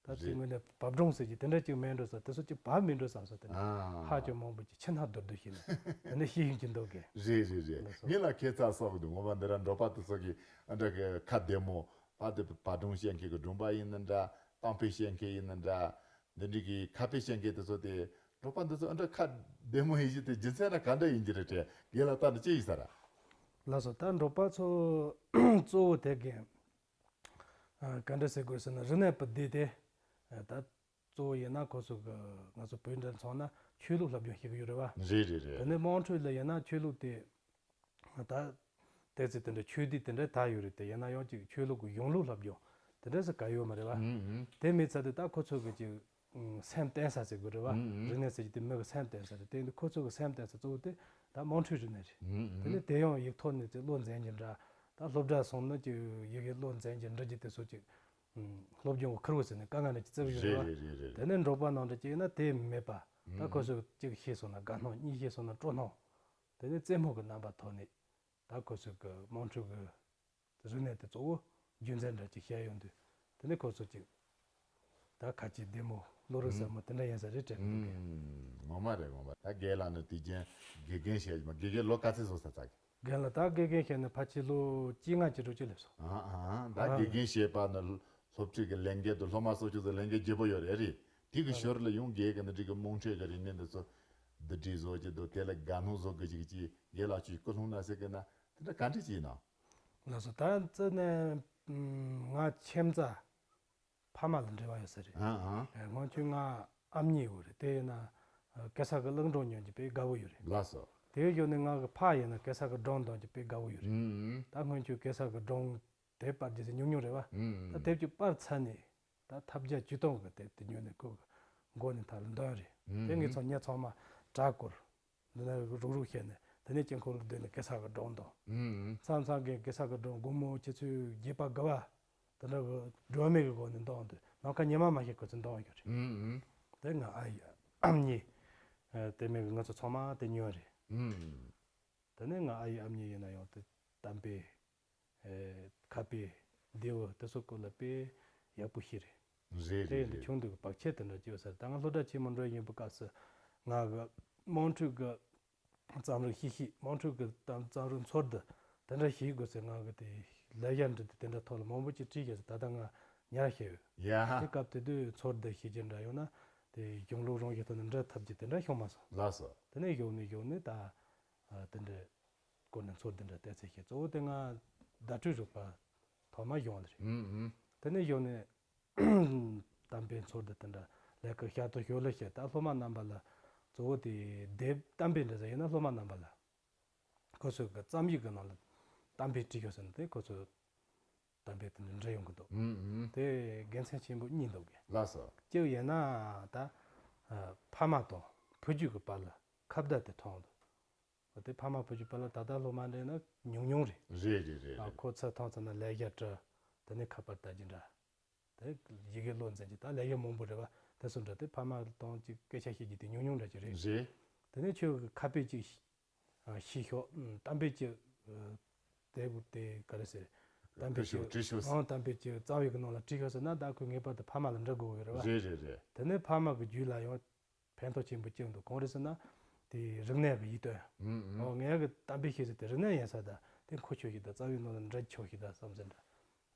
ད་རྩེད་རེད། མོ་ལ་བབ་སྒྲུང་ཟེར་གྱི་དེ་འདྲ་ཅིག་མེད་འགྲོ་ས། དེ་ཚོ་ཅིག་བབ་མེད་འགྲོ་བསམ་ས། དེ་ནས་ཨ་ཧ་ཅང་མང་པོ་ཅིག་ཕྱི་ནང་བསྡུར་བསྡུར་བྱས་ནས་དེ་ནས་ཤེས་ཡོང་གི་འདུག་གི། རེད་རེད་རེད། ལགས་སོ། ངས་ལ་ཁྱད་མཚར་སོགས་འདུག། ངོ་མ་འདི་ར་འབྲོག་པ་དེ་ཚོ་གི་ཨ་འདྲ་གི་ཁ་བདེ་མོ། ཕ་དེ་བབ་སྒྲུང་བཤད་མཁན་གི་སྒྲུང་པ་ཡིན་ན་འདྲ། གཏམ་དཔེ་བཤད་མཁན་ཡིན་ན་འདྲ། འདི་འདྲ་གི་ཁ་དཔེ་བཤད་མཁན་དེ་ཚོ་དེ་འབྲོག་པ་འདི་ཚོ་ཨ་འདྲ་ཁ་བདེ་མོ་ཡིན་གྱི་དེ་རྒྱུ་མཚན་ར་ག་འདྲ་ཡིན་གྱི་རེད་དྲན། རྒན་ལགས་ལྟ་ན་ཅི་ཡིན་ས་ར། ལགས་སོ། ད་འབྲོག་པ་ཚོ་གཙོ་བོ་དེ་གི་ཨ་ག་འདྲ་ཟེར་དགོས་ཟེར་ན་རིག་གནས་པ་འདི་དེ་ཨ་ད་གཙོ་བོ་ཡིན་ན་ཁོ་ཚོ་གི་ང་ཚོ་བོད་འདྲ་མཚོན་ན་ཆོས་ལུགས་སློབ་སྦྱོང་བྱེད་ཀྱི་ཡོད་རེད་བ། རེད་རེད་རེད། དེ་ནས་དམངས་ཁྲོད་ལ་ཡིན་ན་ཆོས་ལུགས་དེ་ད་ཏོག་ཙམ་དེ་འདྲ་ཆོས་སྡེ་དེ་འདྲ་ད་ཡོད་རེད་དེ། ཡིན་ན་ཡང་ཅིག་ཆོས་ལུགས་ཀྱི་གཞུང་ལུགས་སློབ་སྦྱོང་དེ་འདྲ་ཟེར་ག་ཡོད་མ་རེད་བ། ཨུམ་ཨུམ། དེ་མེད་ཚར་དུས་ད་ཁོ་ཚོ་གི་ཅིག་ཨུམ་སེམས་བརྟན་ས་ཟེར་དགོས་རེད་བ། ཨུམ་ཨུམ། རིག་གནས་ཟེར་གྱི་དེ་མི་གི་སེམས་བརྟན་ས་རེད། དེ་ཡིན་དུས་ཁོ་ཚོ་གི་སེམས་བརྟན་ས་གཙོ་བོ་དེ་ད་དམངས་ཁྲོད་རིག་གནས་རེད། ཨུམ་ཨུམ། དེ་ནས་དེ་ཡང་ཡིག་ཐོག་ནས་ཅིག་བློ་འཛིན་གྱི་འདྲ། ད་སློབ་གྲྭ་སོང་ན་ཅིག་ཡི་གེ་བློ་འཛིན་གྱི་འབྲི་རྒྱུ་དེ་ཚོ་ཅིག་ཨུམ་སློབ་སྦྱོང་གི་ཁུར་བོ་ཟེར་ནས་དཀའ་ངལ་འདྲ་ཅིག་བརྩི་གི་ཡོད་རེད་བ། རེད་རེད་རེད་རེད། དེ་ནས་འབྲོག་པ་ནང་འདྲ་ཅིག་ཡིན་ན་དེ་མེད་པ། ད་ཨུམ་ཁོ་ཚོ་གཅིག་ཤེས་སོང་ན་དགའ་སྣང་། གཉིས་ཤེས་སོང་ན་སྤྲོ་སྣང་། དེ་ནས་རྩེད་མོ་གི་རྣམ་པ་ཐོག་ནས་ད་ཁོ་ཚོ་གི་དམངས་ཁྲོད་ཀྱི་རིག་གནས་དེ་གཙོ་བོ་རྒྱུན་འཛིན་འདྲ་ཅིག་བྱས་ཡོང་དུས། དེ་ནས་ཁོ་ཚོ་ཅིག་ད་ཁ་ལྕེ་བདེ་མོ་བློ་རིག་གསལ་མོ་དེ་འདྲ་ཡིན་ས་རེད་དྲན་གི་འདུག་གས། ཨུམ། ངོ་མ་རེད་ངོ་མ། ད་རྒན་ལགས་ནི་དུས་རྒྱུན་དགེ་རྒན་བྱས་ཡོད་མ། དགེ་རྒན་ལོ་ག་ཚོད་སོང་ས་ཚར་གི། རྒན་ལགས་ད་དགེ་རྒན་བྱས་ནས་ཕལ་ཆེར་ལོ་བཅོ་ལྔ་བཅུ་དྲུག་ཅིག་སླེབས་སོང་། ཨ་ཨ། ད་ཨ་དགེ་རྒན་བྱས་པ་ནི་སློབ་ཕྲུག་གི་ལས་འགན་དང་སློབ་མ་གསོ་སྐྱོང་དེ་ལས་འགན་ལྗིད་པོ་ཡོད་རེད། རེད། དེ་གི་ཞོར་ལ་ཡང་རྒན་གི་འདི་འདྲ་གི་དམངས་ཁྲོད་ཀྱི་རིག་གནས་འདི་ཚོ་བསྡུ་སྒྲིག་བཟོ་རྒྱུ་དང་དེ་ལ་དགའ་སྣང་བཟོ་དགོས་ཀྱི་ཅིག་རྒན་ལགས་ཀྱིས་ཀུན་སློང་ན་ཟེར་གི་ན་དེ་འདྲ་ག་འདྲ་ཅིག་ཡིན་ནམ། ལགས་སོ། ད་རྩ་ནས་ང་ཁྱིམ་མཚེས་ཕ་མ་ལ་འབྲེལ་བ་ཡོད་ས་རེད། ཨ་ཨ། སྔོན་ཆད་ང་ཨ་མྱེས་ཡོད་རེད། དེ་ཡིན་ན་གེ་སར་གི་གླིང་སྒྲུང་ཉན་གྱི་དཔེ་དགའ་བོ་ཡོད་རེད། ལགས་སོ། དེའི་ཞོར་ནས་ང་གི་ཕ་ཡིན་ན་གེ་སར་གི་སྒྲུང་འདོན་གྱི་དཔེ་དགའ་བོ་ཡོད་རེད། ཨུམ། ད་སྔོན་ཆད་གེ་སར་གི་སྒྲུང་དེབ་པར་རྒྱུ་ཟེར་ཉུང་ཉུང་རེད་བ། ཨུམ། ད་དེབ་ཀྱི་པར་ཚར་ནས་ད་ཐབས་བརྒྱ་ཇུས་སྟོང་གི་དེབ་དེ་ཉོས་ནས་ཁོ་གི་མགོ་ནས་མཐའ་ལ་འདོན་རེད། ཨུམ། དེ་ངས་ཚོ་ཉལ་ཚང་མ་གྲྭ་སྐོར་འདི་ན་རུག་རུག་བྱས་ནས་དེ་ནས་དཀྱིལ་འཁོར་ལ་སྡོད་ནས་གེ་སར་གི་སྒྲུང་འདོན། ཨུམ། མཚམས་མཚམས་གི་གེ་སར་གི་སྒྲུང་དགོང་མོ་ཆུ་ཚོད་བརྒྱད་པ་དགུ་པ་དེ་འདྲ་གི་སྒྲོན་མེ་གི་སྒོ་ནས་འདོན་དུས་ནམ་མཁའ་ཉི་མ་མ་ཤར་གོང་ཚོད་འདོན་ཡོད་རེད། ཨུམ། དེ་ང་ཨ་ཡེ་ཨ་མྱེས་དེ་མིན་གི་ང་ཚོ་ཚང་མ་དེ་ཉོས་རེད། ཨུམ། དེ་ནས་ང་ཨ་ཡེ་ཨ་མྱེས་ཡིན་ན་ཡང་དེ་གཏམ་དཔེ། ཨེ་ཁ་དཔེ། བདེ་བོ་དེ་ཚོ་སྐོར་ལ་དཔེ་ཡག་པོ་ཤེས་རེད། རེད་དེ་རེད་ཡིན་དུས་རེད། ཆུང་དུས་ཀྱི་བག་ཆགས་དེ་འདྲ་ཅིག་ཡོད་ས་རེད། ད་ང་སློབ་གྲྭ་ཆེན་མོ་འགྲོ་ཡིན་པའི་སྐབས་སུ་ང་གི་དམངས་ཁྲོད་ཀྱི་རྩོམ་རིག་ཤེས་ཤེས། དམངས་ཁྲོད་ཀྱི་རྩོམ་རྩོམ་རིག་ཚོར་འདུ་དེ་འདྲ་ཤེས་དགོས་ཟེར་ང་གི་དེ་ལས་ཀ་འབྲི་དེ་དེ་འདྲ་ཐོག་ལ་མང་པོ་ཅིག་བྲིས་བཞག་ཟེར། ད་ལྟ་ང་ཉར་བཞག་ཡོད། ཡ། དེ་སྐབས་དེ་དུས་ཚོར་འདུ་ཤེས་རྒྱུ་འདྲ་ཡོང་ན་དེ་གཞུང་ལུགས་རང་བཞིན་ཐོག་ནས་འབྲི་ཐུབ་རྒྱུ་དེ་འདྲ་བྱུང་མ་སོང་། ལགས་སོ། དེ་ནས་གཞུག་ནས་གཞུག་ནས་ད་ཨ་དེ་འདྲ་སྐོར་ནས་ཚོར་འདུ་འདྲ་བལྟས་ཚེ་ཤེས། གཙོ་བོ་དེ་ང་བརྡ་སྤྲོད་རིག་པ་ཐོག་མ་སྦྱངས་པ་རེད། ཨུམ་ཨུམ། དེ་ནས་གཞུག་ནས་གཏམ་དཔེ་ཚོར་འདུ་དེ་འདྲ་ལས་ཀ་ཤར་དུ་ཞོར་ལ་བཤད། ད་སློབ་མ་རྣམ་པ་ལ་གཙོ་བོ་དེ་དེབ་གཏམ་དཔེ་འདྲ་ཟེར་ཡིན་ན་སློབ་མ་རྣམ་པ་ལ་ཁོ་ཚོའི་གི་རྩོམ་ཡིག་གི་ནང་ལ་གཏམ་དཔེ་བྲིས་ཤོག་ཟེར་ན་དེ་ཁོ་ཚོས་གཏམ་དཔེ་དེ་འདྲ་འབྲི་ཡོང་གི་འདུག། ཨུམ་ཨུམ། དེ་དགེ་མཚན་ཆེན་པོ་གཉིས་འདུག་གི། ལགས་སོ། གཅིག་ཡིན་ན་ད་ཨ་ཕ་མ་དང་བུ་རྒྱུད་ཀྱི་བར་ལ་ཁ་བརྡ་དེ་འཕྲོག་འདུག། འོ་དེ་ཕ་མ་བུ་རྒྱུད་བར་ལ་ད་ལྟ་སློབ་མ་འདྲ་ན་ཉུང་ཉུང་རེད། རེད་རེད་རེད་ཨ་རེད། ཁོ་ཚོ་ཐང་ཚང་ན་ལས་ཀ་བྲི། དེ་ནས་ཁ་པར་ལྟ་རྒྱུ་འདྲ། དེ་ཡི་གེ་བློ་འཛིན་གྱི་ད་ལས་ཀ་མང་པོ་རེད་བ། དེ་ཚོ་འདྲ་དེ་ཕ་མ་དང་ཅིག་སྐད་ཆ་བཤད་རྒྱུ་དེ་ཉུང་ཉུང་འདྲ་ཅིག་རེད། རེད། དེ་ནས་ཁྱོད་ཀྱི་ཁ་དཔེ་ཅིག་ཨ་ཤེས་ཤོག། ཨ་གཏམ་དཔེ་ཅིག་ཨ་དེ་དེ་ག་རེ་ཟེར། གཏམ་དཔེ་བྲིས་ཤོག་ཅིག་བྲིས་ཤོག་ཟེར། ཨང་གཏམ་དཔེ་ཅིག་རྩོམ་ཡིག་གི་ནང་ལ་བྲིས་ཤོག་ཟེར་ན་ད་ཁོས་ངེས་པར་དུ་ཕ་མ་ལ་འབྲི་དགོས་ཀྱི་རེད་བ། རེད་རེད་རེད། དེ་ནས་ཕ་མ་གི་རྒྱུད་ལ་ཡང་ཕན་ཐོགས་ཆེན་པོ་ཅིག་འདུག། གང་རེད་ཟེར་ན། དེ་རིག་གནས་ཀྱི་ཡིད་རྟོན། ཨུམ་ཨུམ། ཨོ་ངས་གི་གཏམ་དཔེ་ཤེས་ཟེར་དེ་རིག་གནས་ཡིན་ས་ད་དེ་མཁོ་ཆོག་ཤིག་ད་རྩ་བའི་ནང་ལ་འདྲ་ཆོག་ཤིག་ད་བསམ་ཟེར་འདྲ།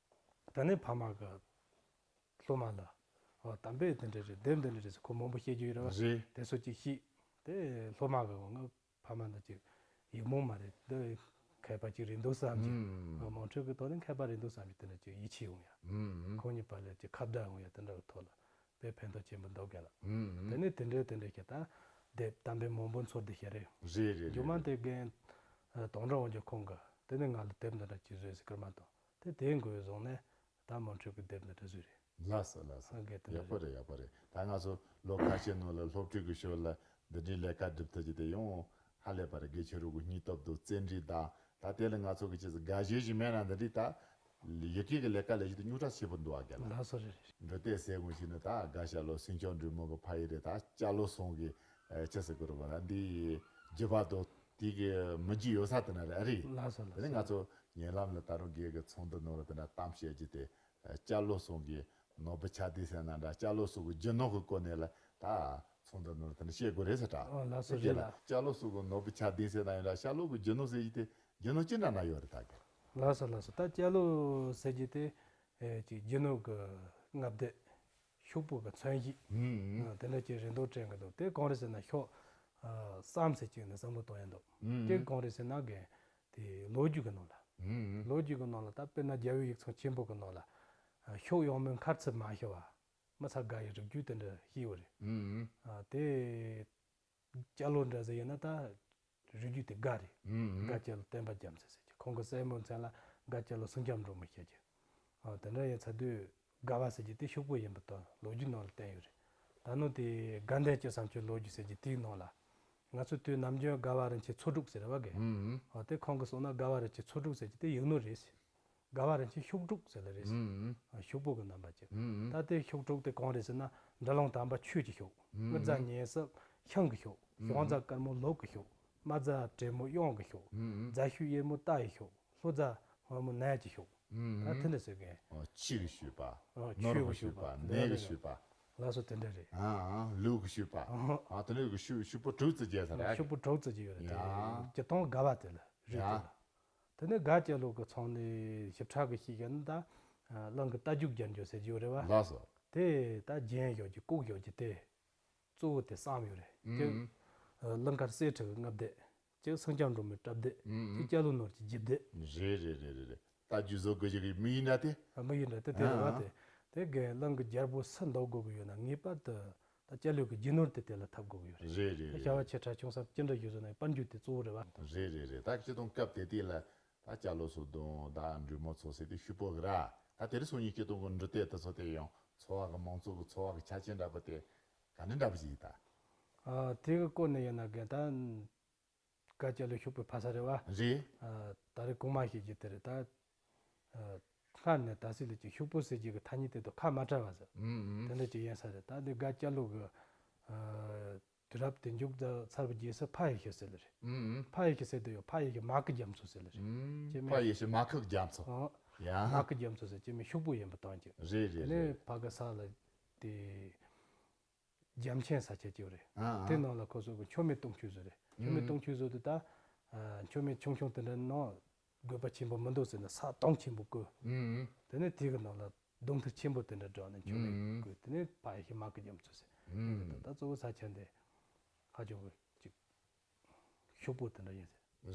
ད་ནི་ཕ་མ་གི་སློབ་མ་ལ་ཨོ་གཏམ་དཔེ་དེ་འདྲ་རེད་དེབ་འདི་འདྲ་རེད་ཟེར་ཁོ་མང་པོ་བཤད་རྒྱུ་ཡོད་རེད་བ། རེད། དེ་ཚོ་ཅིག་ཤེས། དེ་སློབ་མ་གི་ང་ཕ་མ་འདི་ཅིག་ཡིག་རྨོངས་མ་རེད། འདི་ མཁས་པ་ཅིག་རེད་འདུག་བསམ་གྱི། ཨུམ། དམངས་ཁྲོད་ཀྱི་ཐོག་ནས་མཁས་པ་རེད་འདུག་བསམ་གྱི་དེ་འདྲ་ཅིག་ཡིད་ཆེས་ཡོང་ཡ། ཨུམ། ཁོང་གཉིས་བར་ལ་ཅིག་ཁ་བརྡ་ཡོང་ཡ་དེ་འདྲ་གི་ཐོག་ལ་དཔེ་ཕན་ཐོགས་ཆེན་པོ་འདུག་ག་ལ། ཨུམ། དེ་ནས་དེ་འདྲའི་དེ་འདྲའི་ཞེ་ད་དེབ་དམ་པའི་མང་པོ་འཚོལ་དེ་ཞེ་རེད། རེད་རེད། རྒྱུ་མ་རེད་དེ་རྒན་དོན་གྲུབ་དབང་ཕྱུག་ཁོང་གི་དེ་ནས་ང་ལ་དེབ་འདི་འདྲ་ཅིག་བཟོས་ཟེར་སྐར་མ་དང་དེ་དེའི་མགོ་བཟུང་ནས་ད་དམངས་ཁྲོད་ཀྱི་དེབ་འདི་འདྲ་བཟོས་རེད། ལགས་སོ་ལགས་སོ། ཨ་དགེ་དེ་འདྲ་ཡག་པོ་རེད། རེད་ཡག་པོ་རེད། ད་ང་ཚོ་ལོ་ཁ་ཤས་ནང་ལ་སློབ་ཕྲུག་གི་ཞོར་ལ་འདི་འདྲའི་ལས་ཀ་སྒྲུབ་ཐུབ་རྒྱུ་དེ་ཡང་ཧ་ལས་པ་རེད། དགེ་ཆོས་རུ་གི་སྙིང་སྟོབས་དང་བརྩོན་འགྲུས་དང་ད་ལྟའི་ལ་ང་ཚོ་གི་ཅི་ཟེར་དགའ་ཞེན་ཞིག་མེད་ན་འདི་འདྲའི་ད་ཡི་གེ་གི་ལས་ཀ་ལས་རྒྱུ་དེ་རྙོག་དྲ་ཆེ་པོ་འདུག་ཨ་རྒན་ལགས། ལགས་སོ་རེད་རེད། འབྲི་དེབ་ཟེར་དགོངས་ཤིག་ནི་ད་དགའ་ཤ་ལོ་སེང་ལྕམ་འབྲུག་མོ་གི་ཕ་ཡུལ་རེད། ད་སྐྱ་ལོ་སོང་གི་ཨ་ཅི་ཟེར་དགོས་རེད་པ། ད་འདི་རྒྱུད་པ་དང་དེ་གི་མི་རྒྱུད་ཡོད་ས་དེ་ན་རེད་ཨ་རེད། ལགས་སོ་ལགས་སོ། དེ་ནས་ང་ཚོ་ཉེ་ལམ་ལ་ད་རུང་དགེ་གི་ཚོགས་འདུ་ནང་ལ་དེ་འདྲ་གཏམ་བཤད་རྒྱུ་དེ་ཨ་སྐྱ་ལོ་སོང་གི་ནོར་བུ་ཆ་ལྡན་ཟེར་ན་འདྲ། སྐྱ་ལོ་སོགས་ཀྱི་རྒྱུ་ནོར་གྱི་སྐོར་ནས་ལ་ད་ཚོགས་འདུ་ནང་དེ་འདྲ་བཤད་དགོས་རེད་ཟེར་དྲ། ཨ་ལགས་སོ་རེད་ལ། སྐྱ་ལོ་སོགས་ཀྱི་ནོར་བུ་ཆ་ལྡན་ཟེར་ན་ཡང་འདྲ། སྐྱ་ལོ་གི་རྒྱུ་ནོར་ཟེར་གྱི་དེ་རྒྱུ་ནོར་ཅི་འདྲ་ན་ཡོད་རེད་ད་གི། ལགས་སོ་ལགས་སོ། ད་སྐྱ་ལོ་ཟེར་གྱི་དེ་ཨེ་ཅིག་རྒྱུ་ནོར་གྱི་མངའ་སྡེ་ཤོག་བུ་གི་མཚོན་བྱེད་ཨུམ་ཨུམ། ཨ་དེ་འདྲ་ཅིག་རེད་འདུག་དྲན་གྱི་འདུག་དེ་གང་རེད་ཟེར་ན་ཤོག་ཨ་བསམ་ཟེར་གྱི་ནས་བསམ་བློ་གཏོང་ཡ་འདུག་ཨུམ་ཨུམ། དེ་གང་རེད་ཟེར་ན་གི་དེ་ལོ་རྒྱུས་ཀྱི་ནང་ལ། ཨུམ། ལོ་རྒྱུས་ཀྱི་ནང་ལ་ད་དཔེར་ན་རྒྱལ་བོའི་ཡིག་ཚང་ཆེན་པོ་གི་ནང་ལ་ཨ་ཤོག་གཡང་མོའི་མཁར་ཚུལ་མ་ཤི་བ། མི་ཚ་དགའ་ཡི་རིགས་རྒྱུད་དེ་འདྲ་ཤེས་ཡོད་རེད། ཨུམ། ཨ་དེ་སྐྱ་ལོ་འདྲ་ཟེར་ཡིན་ན་ད་རིགས་རྒྱུད་དེ་དགའ་རེད། ཨུམ། དགའ་སྐྱ་ལོ་བསྟན་པ་རྒྱ་མཚོ་ཟེར་གྱི། ཁོང་གི་སྲས་མོ་མཚན་ལ་དགའ་སྐྱ་ལོ་སེང་ལྕམ་འབྲུག་མོ་ཟེར་གྱི། ཨ་དེ་འདྲ་ཡིན་ཚ་དུས་དགའ་བ་ཟེར་གྱི་དེ་ཤོག་བུ་ཡིན་པ་དང་ལོ་རྒྱུས་ནང་ལ་བསྟན་ཡོད་རེད། ད་ནོ་དེ་དགའ་ལྡན་སྐྱིད་བཟང་ཆོས་ལོ་རྒྱུས་ཟེར་གྱི་དེའི་ནང་ལ། ང་ཚོ་དུས་ནམ་རྒྱུན་དགའ་བ་རིན་ཆེན་མཚོ་འབྲུག་ཟེར་བ་གི། ཨུམ། ཨ་དེ་ཁོང་གི་གསུང་ན་དགའ་བ་རིན་ཆེན་མཚོ་འབྲུག་ཟེར་གྱི་དེ་ཡིག་ནོར་རེད་ཟེར། དགའ་བ་རིན་ཆེན་ཤོག་འབྲུག་ཟེར་ལ་རེད་ཟེར། ཨུམ། ཨ་ཤོག་བུ་གི་རྣམ་པ་ཅིག་ཨུམ། ད་དེ་ཤོག་འབྲུག་དེ་གང་རེད་ཟེར་ན་འབྲི་ཀློང་དམ་པ་ཆོས་ཀྱི་ཤོག་ཨུམ། དངུལ་རྫ་ཉེ་སྲབ་ཤིང་གི་ཤོག་ཨུམ། གཞོང་རྫ་དཀར་མོ་ལུག་གི་ཤོག་མ་རྫ་དྲེད་མོ་གཡང་གི་ཤོག་ཨུམ། རྫ་ཤུག་གཡེར་མོ་རྟ་ཡི་ཤོག་ལྷོ་རྫ་སྔོན་མོ་ནས་ཀྱི་ཤོག་ཨུམ། ད་དེ་འདྲ་ཟེར་གི། ཨ་ཆོས་ཀྱི་ཤོག་པ། ཨ་ནོར་ཆོས་གི་ཀྱི་ཤོག་ཤོག་པ། པ། ནས་ཀྱི་ཤོག་པ། ལགས་སོ་དེ་འདྲ་རེད། ཨ་ཨ་ལུག་གི་ཤོག་པ། ཨ་དེ་འདྲ་གི་ཤོག་ཤོག་པོ་དྲུག་ཙམ་བརྒྱབ་ས་རེད། ཤོག་པོ་དྲུག་ཙམ་བརྒྱབ་ཡོད་རེད། ཡ། དེ་སྤྱིར་བཏང་དགའ་བ་དེ་ལ་རེད་ཡ། དེ་ལ། དེ་ནས་དགའ་སྐྱ་ལོ་གི་ཚོགས་ནས་ཞིབ་ཕྲ་གི་ཤེས་ཀྱི་ན་ད་གླིང་གི་རྟ་རྒྱུག་རྒྱལ་འགྱུར་ཟེར་གྱི་ཡོད་རེད་བ། ལགས་སོ། དེ་ད་རྒྱན་ཡོད་ཀྱི་ལྐུགས་ཡོད་ཀྱི་དེ་གཙོ་བོ་དེ་བསམ་ཡོད་རེད། ཨུམ། གཅིག་ཨ་གླིང་དཀར་གསེར་ཁྲི་གི་མངའ་སྡེ། གཅིག་སེང་ལྕམ་འབྲུག་མོའི་གྲབས་སྡེ། ཨུམ། གཅིག་སྐྱ་ལོ་ནོར་གྱི་རྒྱུད་སྡེ། རེད་རེད་རེད་རེད་རེད། རྟ་རྒྱུག་བཟོ་དགོས་ཀྱི་མི་ཡིན་ན་དེ། ཨ་མི་ཡིན་ན་དེ་དེ་རེད་བ། ཨ་དེ་དེ་གའི་གླིང་གི་རྒྱལ་པོ་སུ་འདུག་དགོས་ཀྱི་ཡོད་ན་ངེས་པར་དུ་ད་སྐྱ་ལོ་གི་རྒྱུ་ནོར་དེ་དེ་ལ་ཐུག་དགོས་ཀྱི་ཡོད་རེད། རེད་རེད་རེད། བྱ་བ་ཆེ་ཕྲ་ཆུང་གསུམ་ཅི་འདྲ་ཡོད་ཟེར་ན་དཔལ་འབྱོར་དེ་གཙོ་བོ་རེད་བ། རེད་རེད་རེད། ད་སྤྱིར་བཏང་སྐབས་དེ་དུས་ལ་ད་སྐྱ་ལོ་སོགས་དང་ད་འབྲུག་མོ་ཚོ་ཟེར་དུས་ཤོག་པོ་གི་ར། ད་དེ་རིང་སང་ཉིན་སྤྱིར་བཏང་གི་འབྲི་དེབ་དེ་ཚོ་དེ་ཡང་འཚོ་བ་གི་མང་ཚོགས་ཀྱི་འཚོ་བ་གི་ཆ་རྐྱེན་འདྲ་པོ་དེ་ག་འདྲ་འདྲ་པོ་ཞིག་ཡིན་ད། ཨ་དེ་གི་སྐོར་ནས་ཡིན་ན་རྒན་ད་དགའ་སྐྱ་ལོ་ཤོག་པོའི་ཕ་ས་རེད་བ། རེད། ཨ་ད་རེས་གོང་མ་ཞིག་གི་དེ་རེད་ད། ཨ་སྔར་ནས་ད་སྲིད་ལ་ཅིག་ཤོག་པོ་ཟེར་གྱི་གི་ཐ་སྙད་དེ་དང་ཁ་མ་བྲལ་བ་ཟེར། ཨུམ་ཨུམ། དེ་འདྲ་ཅིག་ཡིན་ས་རེད། ད་འདི་དགའ་སྐྱ་ལོ་གི་ཨ་དུས་རབས་དེ་མཇུག་ད་ཚར་བའི་རྗེས་སུ་ཕ་ཡེ་ཤེས་ཟེར་ལེ་རེད། ཨུམ་ཨུམ། ཕ་ཡེ་ཤེས་ཟེར་དེ་ཡོད། ཕ་ཡེ་ཤེས་མ་ཁུ་རྒྱ་མཚོ་ཟེར་ལེ་རེད། ཨུམ། ཅེས་མིན། ཕ་ཡེ་ཤེས་མ་ཁུ་རྒྱ་མཚོ། ཨ་ཡ། མ་ཁུ་རྒྱ་མཚོ་ཟེར་ཅེས་མིན་ཤོག་པོ་ཡིན་པ་དང་ཅིག་རེད་རེད་དེ་ནས་རེད། ཕ་གི་ས་ལ་དེ་རྒྱ་མཆན་ས་ཆ་ཅིག་རེད། ཨ་ཨ། དེ་ནང་ལ་ཁོ་ཚོ་གི་མཆོད་མེ་གཏོང་ཆོས་བཟོ་རེད། མཆོད་མེ་ཨུམ། གཏོང་ཆོས་བཟོ་དུས་ད་ཨ་མཆོད་མེ་ཆུང་ཆུང་དེ་འདྲ་ནང་དགོས་པ་ཆེན་པོ་མི་འདུག་ཟེར་ནས་ས་དོང་ཆེན་པོ་བརྐོས། ཨུམ། དེ་ནས་དེ་གི་ནང་ལ་སྡོང་ཐིག་ཆེན་པོ་དེ་འདྲ་བསྒྲགས་ནས་མཆོད་མེ་ཨུམ། བརྐོས། དེ་ནས་ཕ་ཡེ་ཤེས་མ་ཁུ་རྒྱ་མཚོ་ཟེར། ཨུམ། ད་གཙོ་བོ་ས་ཆ་འདི་ཧ་ཅང་གི་ཅིག་ཤོག་པོ་དེ་འདྲ་ཡིན་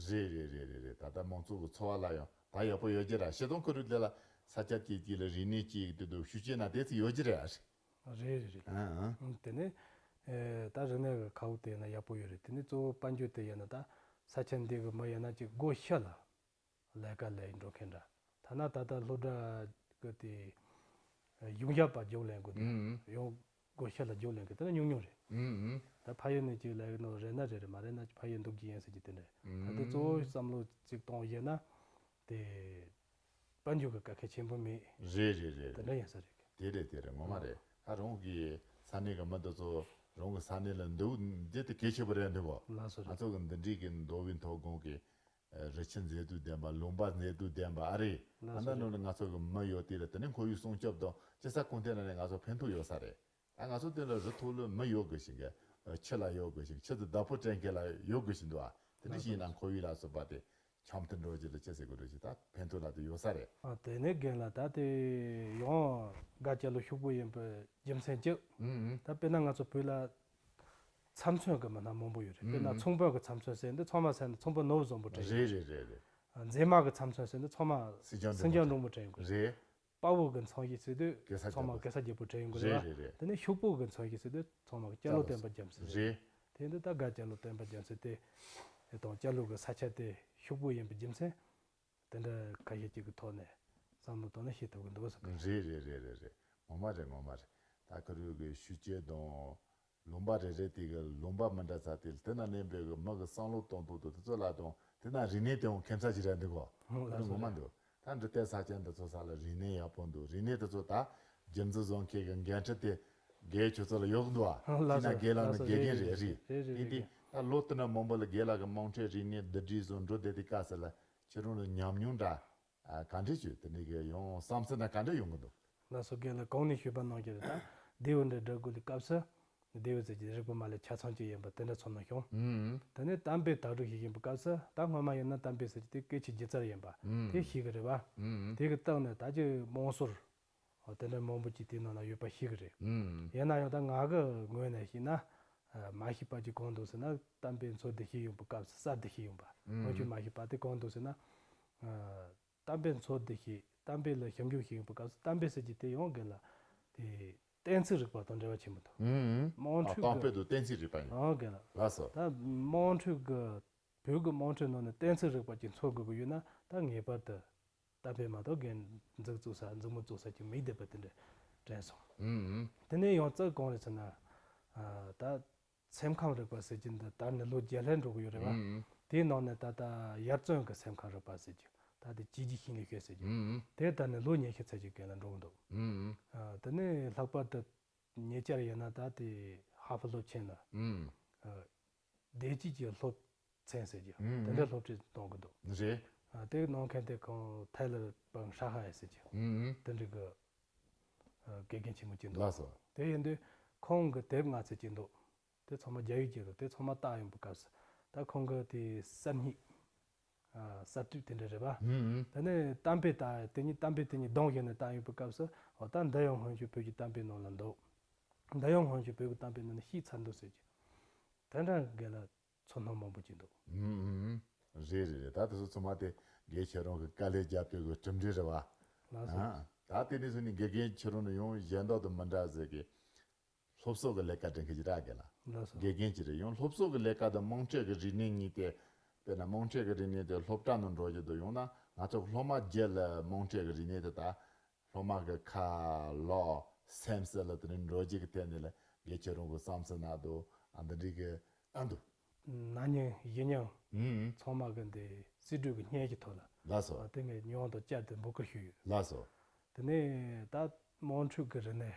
ཟེར། རེད་རེད་རེད་རེད་རེད། ད་ལྟ་མང་ཚོགས་ཀྱི་འཚོ་བ་ལ་ཡང་ད་ཡག་པོ་ཡོད་ཀྱི་ར། སྤྱིར་བཏང་ཁོ་རང་དེ་ལ་ས་ཆ་གཅིག་གཅིག་ལ་རིག་གནས་གཅིག་དེ་དུ་ཤུགས་ཆེ་ན་དེ་ཚོ་ཡོད་ཀྱི་རེད་ཨ། རེད་རེད་རེད། ཨ་ཨ། ཨང་དེ་ནས་ཨེ་ད་རིག་གནས་ཀྱི་ཁ་དབུགས་དེ་ཡིན་ན་ཡག་པོ་ཡོད་རེད། དེ་ནས་གཙོ་བོ་དཔལ་འབྱོར་དེ་ཡིན་ན་ད་ས་ཆ་འདི་གི་མི་ཡིན་ན་ཅིག་སྒོ་ཕྱི་ལ་ལས་ཀ་ལས་འགྲོ་མཁན་འདྲ། ཐ་ན་ད་ལྟ་སློབ་གྲྭ་གི་དེ་ཡོང་ཡག་པ་རྒྱུགས་ལེན་དགོས་དེ་ཨུམ་ཨུམ། ཡང་སྒོ་ཕྱི་ལ་རྒྱུགས་ལེན་དགོས་དེ་ནི་ཉུང་ཉུང་རེད། ཨུམ་ཨུམ། ད་ཕ་ཡུལ་ནས་ཅིག་ལས་ནོ་རེད་ན་རེད་རེད་མ་རེད་ན་ཕ་ཡུལ་འདུག་གི་ཡིན་ཟེར་གྱི་དེ་འདྲ། ད་ལྟ་གཙོ་བོ་ཨུམ། བསམ་བློ་ཅིག་གཏོང་ཡས་ན་དེ་དཔལ་འབྱོར་གྱི་དཀའ་ཁག་ཆེན་པོ་མེད། རེད་རེད་རེད་དེ་རེད། འདྲ་ཡིན་ས་རེད། དེ་རེད་དེ་རེད་ངོ་མ་རེད། ད་རང་གི་ས་གནས་ཀྱི་མི་འདི་ཚོ་རང་གི་ས་གནས་ལ་འདུག་འདི་དེ་གལ་ཆེ་པོ་རེད་འདུག་གོ། ལགས་སོ་ང་རེད། ཚོ་གི་འདི་འདྲའི་གི་མདོ་དབུས་མཐོ་སྒང་གི་རི་ཆུ་མཛེས་སྡུག་ལྡན་པ་ལུང་པ་མཛེས་སྡུག་ལྡན་པ་ཨ་རེད། ལགས་ཨ་ན་སོ་ནང་རེད། ལ་ང་ཚོ་གི་མི་ཡོད་དེ་ལ་དེ་ནས་ཁོར་ཡུག་སྲུང་སྐྱོབ་དང་སྤྱི་ས་གོང་ཐད་ན་ནས་ང་ཚོ་ཕན་ཐོགས་ཡོད་ས་རེད། ད་ང་ཚོ་དེ་ལ་རི་ཐོག་ལ་མི་ཡོད་དགོས་ཤིང་གི་ཆུ་ལ་ཡོད་དགོས་ཤིང་ཆུ་དེ་བདག་པོ་སྤྲད་མཁན་ལ་ཡོད་དགོས་ཤིང་འདུག་ཨ། དེ་འདྲ་ཞིག་ཡིན་ན་ཁོར་ཡུག་ལ་སོགས་པ་དེ་འཆམ་མཐུན་འགྲོ་རྒྱུ་ལ་ཅི་ཟེར་དགོས་འགྲོ་ཞིག་ད་ཕན་ཐོགས་ལ་དེ་ཡོད་ས་རེད། ཨ་དེ་ནས་རྒན་ལགས་ད་དེ་ཡང་དགའ་སྐྱིད་ལོ་ཕྱུག་པོ་ཡིན་པའི་རྒྱུ་མཚན་གཅིག་ཨུ་ཨུ། ད་དཔེར་ན་ང་ཚོ་བོད་ལ་ཚབ་མཚོན་གྱི་མི་སྣ་མང་པོ་ཡོད་རེད། དཔེར་ན་ཨུ་ཨུ། ཚོང་དཔོན་གྱི་ཚབ་མཚོན་ཟེར་འདི་ཚང་མ་ཟེར་ན་ཚོང་དཔོན་ནོར་བུ་བཟང་པོ་དྲན་རེད་རེད་རེད་རེད། མཛེས་མ་གི་མཚམས་མཚོན་ཟེར་ན་ཚང་མ་སེང་ལྕམ་སེང་ལྕམ་འབྲུག་མོ་དྲན་ཡོང་གི་རེད། རེད། དཔའ་བོ་གི་མཚོན་བྱེད་ཟེར་དུས་གེ་སར་ཚང་མ་རྒྱལ་པོ། གེ་སར་རྒྱལ་པོ་དྲན་ཡོང་གི་རེད་རེད་བ། རེད་རེད། དེ་ནས་ཤོག་བུ་གི་མཚོན་བྱེད་ཟེར་དུས་ཚང་མ་སྐྱ་ལོ་བསྟན་པ་རྒྱལ་མཚན་རེད། རེད། དེ་འདི་ད་དགའ་སྐྱ་ལོ་བསྟན་པ་རྒྱལ་མཚན་དེ་དང་སྐྱ་ལོ་གི་ས་ཆ་དེ་ཤོག་བུ་ཡིན་པའི་རྒྱུ་མཚན་དེ་འདྲ་ཁ་ཤས་ཅིག་གི་ཐོག་ནས་བསམ་བློ་བཏང་ན་ཤེས་ཐུབ་ཀྱི་འདུག་ཟེར་གི། རེད་རེད་རེད་རེད་རེད། ངོ་མ་རེད་ངོ་མ་རེད། ད་ཁ་རུ་གི་ཤུགས་སྐྱེད་དང་། ལུང་པ་རེ་རེ་དེ་གི་ལུང་པ་མི་འདྲ་ས་དེ་དེ་ན་གནས་པའི་གི་མི་གི་བསམ་བློ་གཏོང་སྟངས་དང་དེ་ཚོ་ལ་དང་དེ་ན་རིག་གནས་དེ་འང་ཁྱད་མཚར་ཅིག་རེད་འདུག་གོ། ཨོ་དེ་ལགས་ནི་སོ་ངོ་མ་རེད། འདུག་ད་འབྲི་དེབ་ས་ཆ་འདི་ཚོ་ས་ལ་རིག་གནས་ཡག་པོ་འདུག་རིག་གནས་དེ་ཚོ་ད་རྒྱུ་མཚན་བཟོ་མཁན་གི་འགན་འཁྲི་དེ་རྒན་ཁྱོད་ཚོ་ལ་ཡོད་གི་འདུག་ཨ། ཨོ་ལགས་ཅི་ན་སོ་རྒན་ལགས་ནི་ལགས་སོ་དགེ་རྒན་རེད་རེད། རེད་རེད་དེ་རེད་དེ་རྒན། ད་ལོ་དེ་ན་མང་པོ་ལ་རྒན་ལགས་གི་དམངས་ཁྲོད་རིག་གནས་བསྡུ་སྒྲིག་བཟོ་འགྲོ་བསྡད་དེ་དཀའ་ས་ལ་ཁྱེད་རང་ལ་ཉམས་མྱོང་འདྲ། ཨ། ག་འདྲས་བྱོས་དེ་འདྲས་ཀྱི་ཡང་བསམ་ཚུལ་ན་ག་འདྲས་ཡོང་གི་འདུག་ལགས་སོ། རྒན་ལགས་གོང་ནས་ཞུས་པ་ནང་བཞིན་རེད། ད་ལྡེའུ་འདྲ་སྒྲིག་དགོས་ལི་སྐབས་སུ་ལྡེའུ་ཟེར་གྱི་རིག་པ་མ་ལ་ཆ་ཚང་གཅིག་ཡིན་པ་དེ་འདྲ་ཚོར་སྣང་བྱུང་། ཨུམ། དེ་ནས་གཏམ་དཔེ་དག་སྒྲུབ་བྱེད་བཞིན་པའི་སྐབས་སུ་ད་སྔོན་མ་ཡིན་ན་གཏམ་དཔེ་ཟེར་གྱི་དེ་སྐད་ཆའི་སྒྱུ་རྩལ་ཡིན་པ་ཨུམ། དེ་ཤེས་གི་རེད་བ། ཨུམ། དེ་གི་སྟེང་ནས་ད་ཅི་དམངས་སྲོལ་དེ་འདྲ་མང་པོ་ཅིག་དེའི་ནང་ན་ཡོད་པ་ཤེས་གི་རེད། ཨུམ། ཡིན་ན་ཡང་ད་ང་གི་ངོས་ནས་བཤད་ན་མ་ཤེས་པ་ཅིག་གང་འདུག་ཟེར་ན་གཏམ་དཔེ་མཚོ་བསྡུ་བྱེད་ཡོང་པའི་སྐབས་སུ་ས་བསྡུ་བྱེད་ཡོང་པ་ཨུམ། ཁོང་ཚོས་མ་ཤེས་པ་དེ་གང་འདུག་ཟེར་ན། གཏམ་དཔེ་མཚོ་བསྡུ་བྱེད་གཏམ་དཔེ་ལ་ཞིབ་འཇུག་བྱེད་ཡོང་པའི་སྐབས་སུ་གཏམ་དཔེ་ཟེར་གྱི་དེ་ཡང་རྒན་ལགས་དེ་གཏན་ཚིགས་རིག་པ་དང་འབྲེལ་བ་ཆེན་པོ་འདུག་ཨུམ། དམངས་ཨ་ཁྲོད་གཏམ་དཔེ་ཀྱི་དང་གཏན་ཚིགས་རིག་པ་ཡིན། ཨང་རྒན་ལགས། ལགས་སོ། ད་དམངས་ཁྲོད་ཀྱི་བོད་ཀྱི་དམངས་ཁྲོད་ནང་ནས་གཏན་ཚིགས་རིག་པ་ཅིག་འཚོལ་དགོས་ཀྱི་ཡོད་ན་ད་ངེས་པར་དུ་གཏམ་དཔེ་མ་གཏོགས་རྒན་མཛུབ་བཙུགས་ས་མཛུབ་མོ་བཙུགས་ས་ཅིག་མེད་བསྡད་པ་དེ་འདྲ་དྲན་སོང་། ཨུམ། དེ་ནས་ཡང་རྩ་གང་རེད་ཟེར་ན་ད། སེམས་ཁམས་རིག་པ་ཟེར་གྱི་འདི་ད་ནི་ལོ་བརྒྱད་ལྷག་འགྲོ་གི་ཡོད་རེད་བ། ཨུམ། དེའི་ནང་ནས་ད་ལྟ་ཡར་བརྩོན་གྱི་སེམས་ཁམས་རིག་པ་ཟེར་གྱི་ད་དེ་བྱས་རྗེས་ཤིང་ལས་ཤོད་ཟེར་གྱི་ཨུམ། དེ་ད་ནི་ལོ་ཉི་ཤུ་ཙམ་ཅིག་སྒང་ལ་འགྲོ་གི་འདུག་ཨུམ། ཨ། དེ་ནས་ལྷག་པར་དུ་ཉེ་ཆར་ཡིན་ན་ད་དེ་ཧྭ་ཧྥུ་སློབ་ཆེན་ལ་ཨུམ། ཨ། བདེ་སྐྱིད་ཀྱི་སློབ་ཚན་ཟེར་གྱི་ཨུམ། དེ་འདྲ་སློབ་ཁྲིད་གཏོང་གི་འདུག་རེད། ཨ། དེ་གནང་མཁན་དེ་ཁོང་ཐའི་ལི་པན་ཧྲ་ཧའེ་ཟེར་གྱི་ཨུམ། དེ་འདྲ་གི་ཨ། དགེ་རྒན་ཆེན་མོ་ཅིག་འདུག་ལགས་སོ། དེ་ཡིན་དུས་ཁོང་གི་དེབ་ལྔ་ཙམ་ཅིག་འདུག་དེ་ཚང་མ་རྒྱ་ཡིག་ཅིག་རེད། དེ་ཚང་མ་བལྟས་ཡོང་པའི་སྐབས་སུ་ད་ཁོང་གི་དེ་གསར་རྙིང་། ཨ། གསར་གཏོད་དེ་འདྲ་རེད་པ། ཧུམ། དེ་ནས་གཏམ་དཔེ་ད་དེ་ཉིད་གཏམ་དཔེ་དེ་ཉིད་གདོང་བཞིན་ནས་བལྟས་ཡོང་པའི་སྐབས་སུ་འོ་ད་འདི་ཡང་སྔོན་བྱོན་བོད་ཀྱི་གཏམ་དཔེ་ནང་ལ་འདུག་འདི་ཡང་སྔོན་བྱོན་བོད་ཀྱི་གཏམ་དཔེ་ནང་ནས་ཤེས་ཚར་འདུག་ཟེར་གྱི། དེ་འདྲ་རྒན་ལགས་ཚོར་སྣང་མང་པོ་ཅིག་འདུག་ཧུམ། རེད་རེད་རེད། ད་དེ་ཚོ་ཚང་མ་དེ་རྒན་ཁྱེད་རང་གི་དཀའ་ལས་བརྒྱབ་པའི་གི་གྲུབ་འབྲས་རེད་པ། ལགས་སོ། ཨ། ད་དེ་ནས་བཟུང་ནས་དགེ་རྒན་ཁྱེད་རང་ནས་ཡང་གཞན་དག་དང་མི་འདྲ་ཟེར་གི། སློབ་གསོ་གི་ལས་ཀ་སྒྲུབ་མཁན་ཅིག་རེད་རྒན་ལགས། ལགས་སོ། དགེ་རྒན་ཅིག་རེད། ཡང་སློབ་གསོ་གི་ལས་ཀ་དང་དམངས་ཁྲོད་ཀྱི་རིག་གནས་གཉིས་དེ། དཔེར་ན་དམངས་ཁྲོད་ཀྱི་རིག་གནས་དེ་སློབ་གྲྭ་ནང་འགྲོ་རྒྱུ་དང་ཡང་ན་ང་ཚོ་སློབ་མ་བརྒྱུད་ལ་དམངས་ཁྲོད་ཀྱི་རིག་གནས་དེ་དག་སློབ་མ་གི་ཁ་ལག་སེམས་སུ་ལ་དེ་ནས་འགྲོ་རྒྱུ་གི་ཐད་ནས་ལ་དགེ་ཁྱེད་རང་གི་བསམ་ཚུལ་ན་དུ་ཨ་འདི་འདྲའི་གི་ཨ་འདུག་ན་ནིང་གཞེས་ནིང་ཧུམ། ཚང་མ་གི་འདི་སྲིད་གྲོས་ཀྱི་སྙན་ཞུ་ཐོག་ལ་ལགས་སོ། དེ་ངས་མྱོང་དང་བཅར་ཏེ་འབོད་སྐུལ་ཞུས་ཡོད། ལགས་སོ། དེ་ནས་ད་དམངས་ཁྲོད་ཀྱི་རིག་གནས།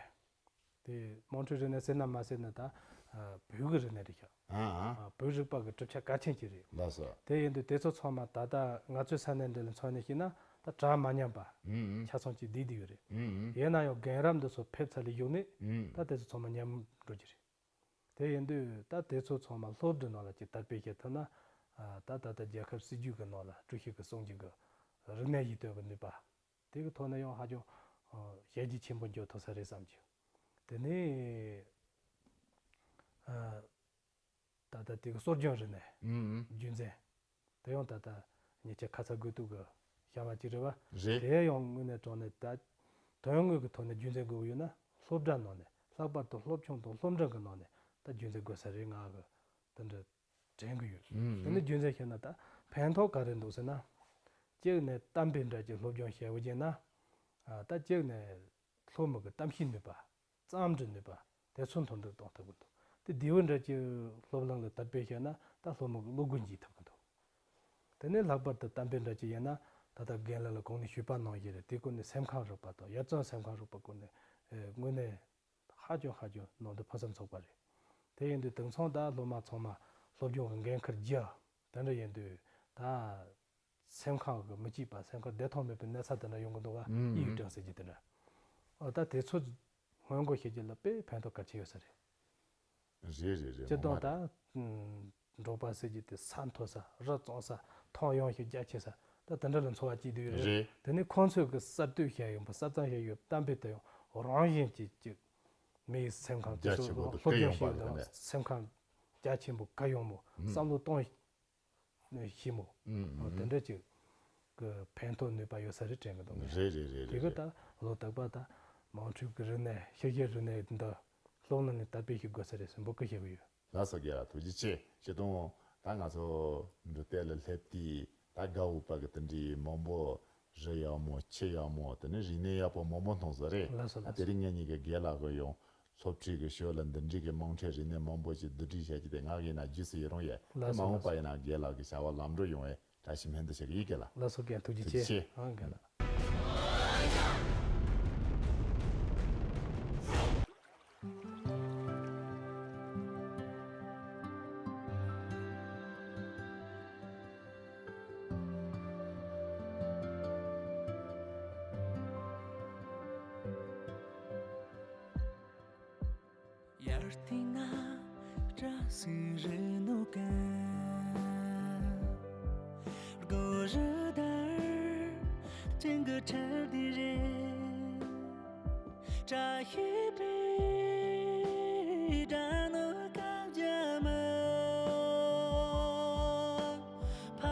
དེ་དམངས་ཁྲོད་རིག་གནས་ཟེར་ན་མ་ཟེར་ན་ད་ཨ་བོད་ཀྱི་རིག་གནས་རེད་ཤག་ཨ་ཨ། ཨ་བོད་རིག་པ་གི་གྲུབ་ཆ་གལ་ཆེན་ཅིག་རེད། ལགས་སོ། དེ་ཡིན་དུས་དེ་ཚོ་ཚང་མ་ད་ལྟ་ང་ཚོའི་ས་གནས་འདི་ལ་མཚོན་ནས་བཤད་ན་ད་གྲ་མ་ཉམས་པ་ཨུམ་ཆ་ཚང་ཅིག་བསྡད་བསྡད་ཡོད་རེད། ཨུམ་ཡིན་ན་ཡང་རྒན་རབས་འདི་ཚོ་ཕེབས་ཚར་ལས་གཞུག་ནས་ཨུམ་ད་དེ་ཚོ་ཚང་མ་ཉམས་འགྲོ་གི་རེད། དེ་ཡིན་དུས་ད་དེ་ཚོ་ཚང་མ་སློབ་གྲྭའི་ནང་ལ་ཅིག་དར་སྤེལ་བྱེད་ཐུབ་ན་ཨ་ད་ད་ལྟ་རྒྱལ་ཁབ་སྲིད་ཇུས་ཀྱི་ནང་ལ་ཀྲུའུ་ཞི་གིས་གསུང་རྒྱུ་གི་རིག་གནས་ཡིད་རྟོན་གྱི་ནུས་པ། དེ་གི་ཐོག་ནས་ཡང་ཧ་ཅང་ཨ་བྱས་རྗེས་ཆེན་པོ་འཇོག་ཐུབ་ས་རེད་བསམ་གྱི། དེ་ནས་ཨ་ད་ལྟ་དེ་གི་སྲོལ་རྒྱུན་རིག་གནས་ཨུམ་རྒྱུན་འཛིན། དེ་ཡང་ད་ལྟ་ཉེ་ཆར་ཁ་ཚ་དགོས་གཏུགས་ཀྱི་བྱ་བ་ཅིག་རེད་བ། རེད། དེ་ཡང་དངོས་གནས་དྲང་གནས་ད་དོན་དངོས་ཀྱི་ཐོག་ནས་རྒྱུན་འཛིན་དགོས་ཀྱི་ཡོད་ན་སློབ་གྲྭ་ནང་ནས་ལྷག་པར་དུ་སློབ་ཆུང་དང་སློབ་འབྲིང་གི་ནང་ནས་ད་རྒྱུན་འཛིན་དགོས་ས་རེད་ང་གི་དེ་འདྲ་དྲན་གྱི་ཡོད། ཨུམ། དེ་ནས་རྒྱུན་འཛིན་བྱས་ན་ད་ཕན་ཐོགས་ག་རེ་འདུག་ཟེར་ན། གཅིག་ནས་གཏམ་དཔེ་འདྲ་ཅིག་སློབ་སྦྱོང་བྱས་པ་བྱས་ན། ཨ་ད་གཅིག་ནས་སློབ་མ་གི་གཏམ་བཤད་ནུས་པ། བརྩམས་འབྲི་ནུས་པ། དེ་ཚོ་མཐོར་འདེགས་གཏོང་ཐུབ་ཀྱི་འདུག་དེ་ལྡེའུ་འདྲ་ཅིག་སློབ་གླིང་ལ་དར་སྤེལ་བྱས་ན་ད་སློབ་མ་གི་བློ་འགུག་འཇུག་ཐུབ་ཀྱི་འདུག་དེ་ནས་ལྷག་པར་དུ་གཏམ་དཔེ་འདྲ་ཅིག་ཡིན་ན་ད་ལྟ་རྒན་ལགས་ལ་གོང་ནས་ཞུས་པ་ནང་བཞིན་རེད། དེ་སྐོར་ནས་སེམས་ཁམས་རིག་པ་དང་ཡར་བརྩོན་སེམས་ཁམས་རིག་པ་སྐོར་ནས་ཨེ་དངོས་གནས་ཧ་ཅང་ཧ་ཅང་ནང་དུ་ཕུན་སུམ་ཚོགས་པ་རེད། དེ་ཡིན་དུས་དེང་སང་ད་སློབ་མ་ཚང་མ་སློབ་སྦྱོང་གི་འགན་ཁུར་རྒྱག་དེ་འདྲ་ཡིན་དུས་ད་སེམས་ཁམས་ཀྱི་མི་སྐྱིད་པ་སེམས་ཁམས་བདེ་ཐང་མེད་པའི་གནས་ཚུལ་དེ་འདྲ་ཡོང་གི་འདུག་ག་ཨུམ། ཡིད་དྲན་ཟེར་གྱི་དེ་འདྲ། ཨོ་ད་དེ་ཚོ་སྔོན་འགོག་བྱེད་རྒྱུ་ལ་དཔེ་ཕན་ཐོགས་གལ་ཆེ་ཡོད་ས་རེད། རེད་རེད་རེད། སྤྱིར་ངོ་མ་བཏང་རེད། ད་འབྲོག་པ་ཟེར་རྒྱུ་དེ་ས་མཐོ་ས་རི་གཙང་ས་ཐང་ཡངས་ཤིང་རྒྱ་ཆེ་ས་ད་དེ་འདྲ་ལ་འཚོ་བ་སྐྱེལ་བསྡད་ཡོད་རེད། རེད། དེ་ནས་ཁོང་ཚོས་གི་གསར་གཏོད་བྱས་ཡོང་པ་གསར་རྩོམ་བྱས་ཡོད་གཏམ་དཔེ་དེ་ཡང་རང་བཞིན་གྱིས་ཅིག་མི་ཡི་སེམས་ཁམས་དེ་རྒྱ་ཆེན་པོ་ཚོ་དང་སློབ་སྐད་སྦྱོང་ཡངས་པ་བྱས་ཡོད་དང་དེ་ནས་སེམས་ཁམས་རྒྱ་ཆེན་པོ་གུ་ཡངས་པོ་ཨུམ། བསམ་བློ་གཏོང་ཞིབ་མོ། ཨུམ། དེ་འདྲ་ཅིག་ གི་ཕན་ཐོགས་ནུས་པ་ཡོད་ས་རེད་དྲན་གི་འདུག་རེད་རེད་རེད། དེ་གི་རེད། ད་བློ་དག་པ་ད་དམངས་ཁྲོད་ཀྱི་རིག་གནས་ཤེས་བྱའི་རིག་གནས་འདི་སློབ་གླིང་ནས་དར་སྤེལ་ཞིག་དགོས་ས་རེད་ཟེར་འབོད་སྐུལ་བྱེད་གི་ཡོད། ལགས་སོ། རྒན་ལགས་ཐུགས་རྗེ་ཆེ། སྤྱིར་བཏང་ད་ང་ཚོ་འབྲུག་སྟོད་ལ་སླེབས་དུས་ད་དགའ་འོས་པ་གི་དེ་འདྲའི་མང་པོ། རི་ཡག་མོ། ཆུ་ཡག་མོ། དེ་ནས་རིག་གནས་ཡག་པོ་མང་པོ་མཐོང་ས་རེད། ལགས་སོ། ད་ལགས་དེ་སོ། རིང་ངེད་གཉིས་ཀྱི་རྒན་ལགས་ཀྱིས་ཡང་སློབ་ཁྲིད་ཀྱི་ཕྱོགས་ལ་འདི་འདྲའི་གི་དམངས་ཁྲོད་རིག་གནས་མང་པོ་ཞིག་བསྡུ་སྒྲིག་བྱ་རྒྱུ་དེ་ང་གིས་ན་རྗེས་སུ་ཡི་རང་ཡོད། ལགས་སོ། མ་འོངས་པ་ཡིན་ན་རྒན་ལགས་ཀྱི་བྱ་བ་ལམ་འགྲོ་ཡོང་བའི་བཀྲ་ཤིས་སྨོན་འདུན་ཞུ་གི་ཡིན། རྒན་ལགས། ལགས་སོ། རྒན་ཐུགས་རྗེ་ཆེ། ཐུགས་རྗེ་ཆེ། ཨང་། རྒན་ལགས། དབྱར་དུས་ན་བཀྲ་ཤིས་རི་ནོ་གན། སྒོ་རུ་དར་ཅན་གི་ཁྲི་དེ་རེད། བཀྲ་ཤིས་པའི་སྒྲ་ནི་སྐད་རྒྱག་མི། ཕ་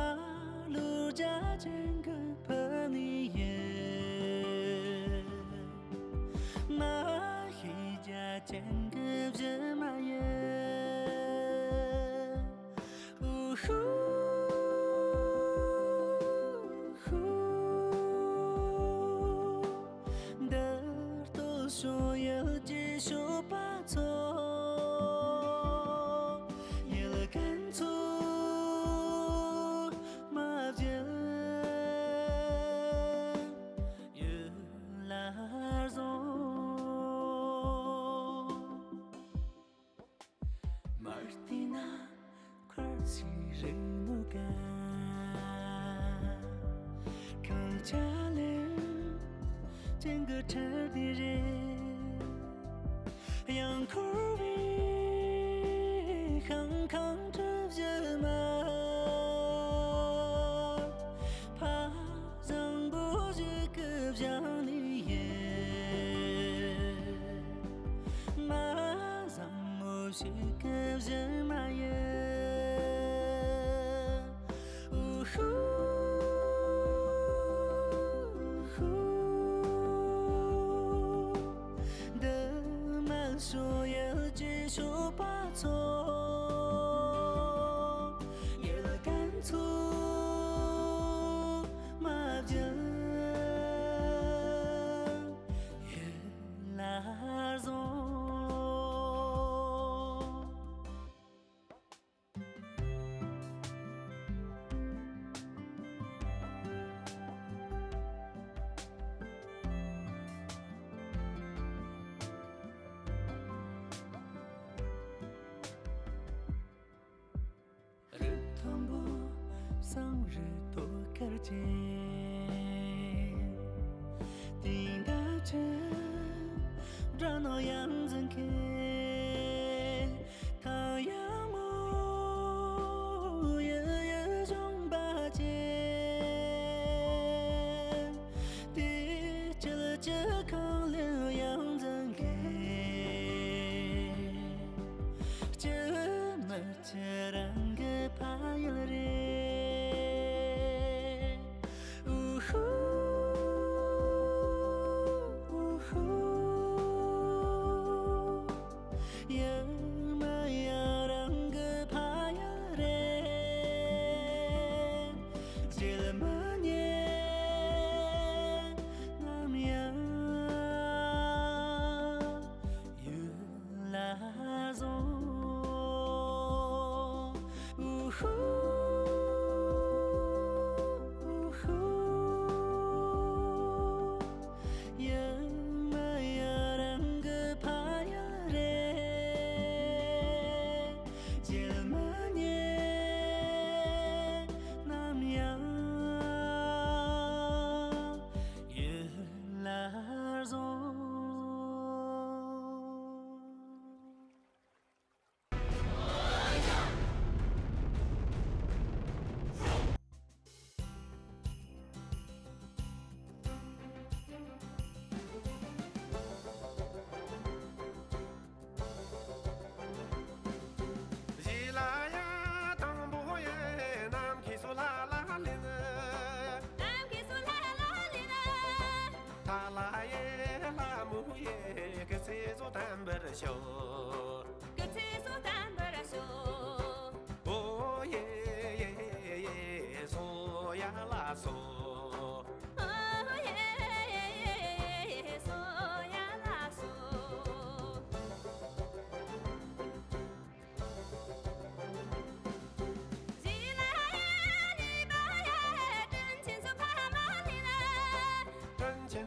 ལུ་རྒྱ་ཅན་གི་ཕ་ནི་ཡིན། མ་ཤེས་རྒྱ་ཅན་གི་བཞི་མ་ཡིན། ཨུ་ཧུ། འདིར་ལྟོས་ཤོག་ཡུལ་གྱི་ཞོགས་པ་ཚོ། ཡུལ་ཀུན་ཚོ་མ་བརྗེད། ཡུལ་ལ་བཟང་། མར་ཏི་ན་ཁར་སི་རེ་ནུ་ག། ཁང་ཆ་ལེ་ཅན་གི་ཁྲི་དེ་རེད། ཡང་འཁོར་བའི་ཤང་ཁང་གྲུ་བཞི་མ། ཕ་བཟང་པོ་ཞིག་གི་བཞག་ནི་ཡིན། མ་བཟང་མོ་ཞིག་གི་བཞི་མ་ཡིན། ཨུ་ཧུ། འདི་མ་ཤོ་ཡུལ་གྱི་ཞོགས་པ་ཚོ། ཡུལ་ཀུན་ཚོ་མ་བརྗེད། ཡུལ་ལ་བཟང་། རི་མཐོན་པོ་བསམ་རི་ཐོག་ཁར་ཆེ། དེ་འདྲ་ཆེ་འདྲ་ནོ་ཡང་འཛིན་མཁན། ཐང་ཡང་མོ་ཡ་ཡ་གཞོང་པ་ཆེ། དེ་ཅི་ལ་ཅི་གང་ལ་ཡང་འཛིན་མཁན། ཅི་མ་ཁྱེད་རང་གི་ཕ་ཡུལ་རེད། ཨུ་ཧུ། ཨུ་ཧུ། ཡུལ་མ་ཡང་རང་གི་ཕ་ཡུལ་རེད། བརྗེད་མི་ཉན་ནམ་ཡང་། ཡུལ་ལ་བཟང་། ཨུ་ཧུ།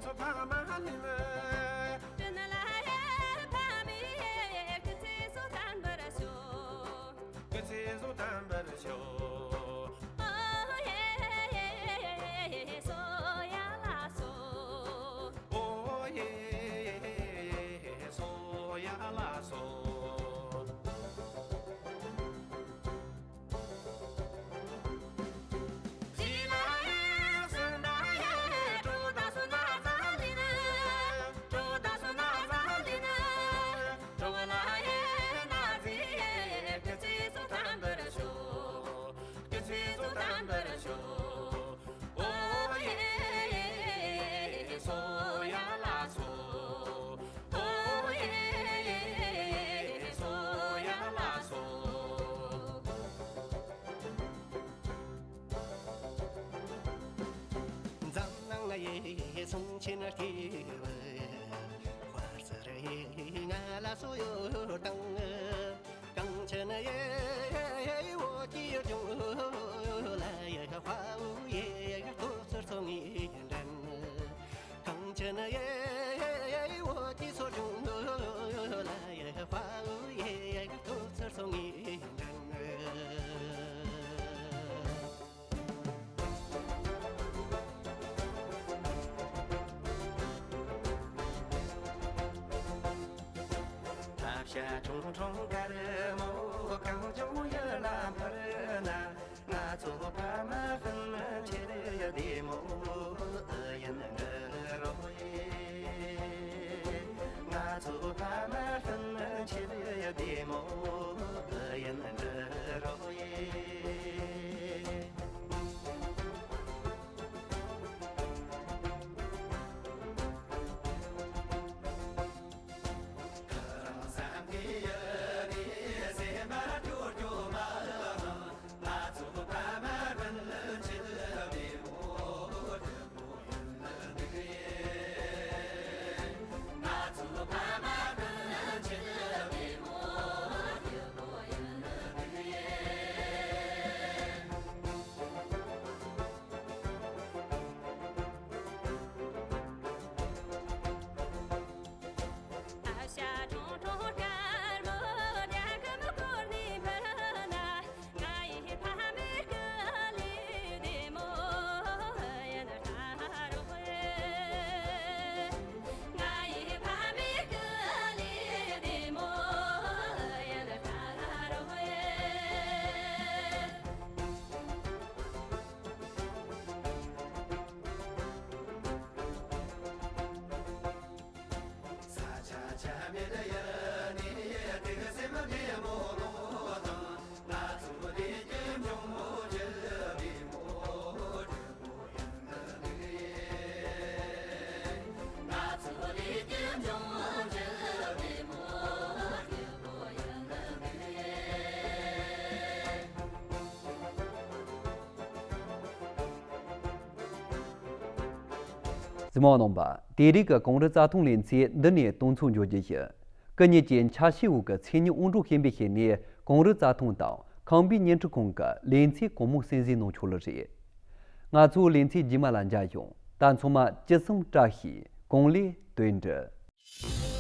ཚོ་ཕ་མ་ལ་ནི། སྤྲིན་ལ་ཡ་ཕ་མའི་སྐུ་ཚེ་སུ་དམ་པར་ཤོག་སྐུ་ཚེ་སུ་དམ་པར་ཤོག་ཨོ་ཡེ་སོ་ཡ་ལ་སོ། ཨོ་ཡེ་སོ་ཡ་ལ་སོ། འཛམ་གླིང་ལ་ཡེ་སུང་ཆེན་སྐྱེས་བུ། དཔལ་སར་ཡེ་ང་ལ་སོ་ཡོད་དང་། གངས་ཅན་ཡེ་འོ་ཀྱི་ལྗོངས་ལ་ཡེ་དཔའ་བོ་ཡེ་སྟོབས་ཟུར་ཚོགས་ངེས་འདྲེན། གངས་ཅན་ཡེ་འོ་ཀྱི་སོ་ལྗོངས་ལ་ཡེ་དཔའ་བོ་ཡེ་སྟོབས་ཟུར་ཚོགས་ངེས་འདྲེན། ཐབས་ཤ་ཁྲུང་ཁྲུང་དཀར་མོ་གངས་ལྗོངས་ཡུལ་ལ་འཕུར་ན། ང་ཚོ་ཕ་མ་སྤུན་མཆེད་བདེ་མོ་ཨེ་ཡིན་འདྲ་རོགས་ཡེ། ང་ཚོ་ཕ་མ་སྤུན་མཆེད་བདེ་མོ་ཨེ་ཡིན་འདྲ་རོགས་ཡེ། གཟིགས་མོ་རྣམ་པ། དེ་རིང་གི་གངས་རི་རྩྭ་ཐང་ལེ་ཚན་འདི་ནས་དོན་ཚན་མཇུག་རྒྱུ་ཡིན། སྐུ་ཉིད་ཀྱི་འཆར་གཞིའི་འོག་གི་མཚན་ཉིད་དབང་སྒྲུབ་ཞུས་པའི་ཞལ་ནས་གངས་རི་རྩྭ་ཐང་དང་ཁམས་པའི་བརྙན་འཕྲིན་ཁང་གི་ལེ་ཚན་གང་མང་གསན་གཟིགས་གནང་ཆོག་ལེ་རེད། ང་ཚོའི་ལེ་ཚན་རྗེས་མ་ལ་མཇལ་ཡོང་། ད་ཚང་མ་ཅི་བསམ་བཀྲ་ཤིས། གང་ལེགས་དོན་འགྲུབ།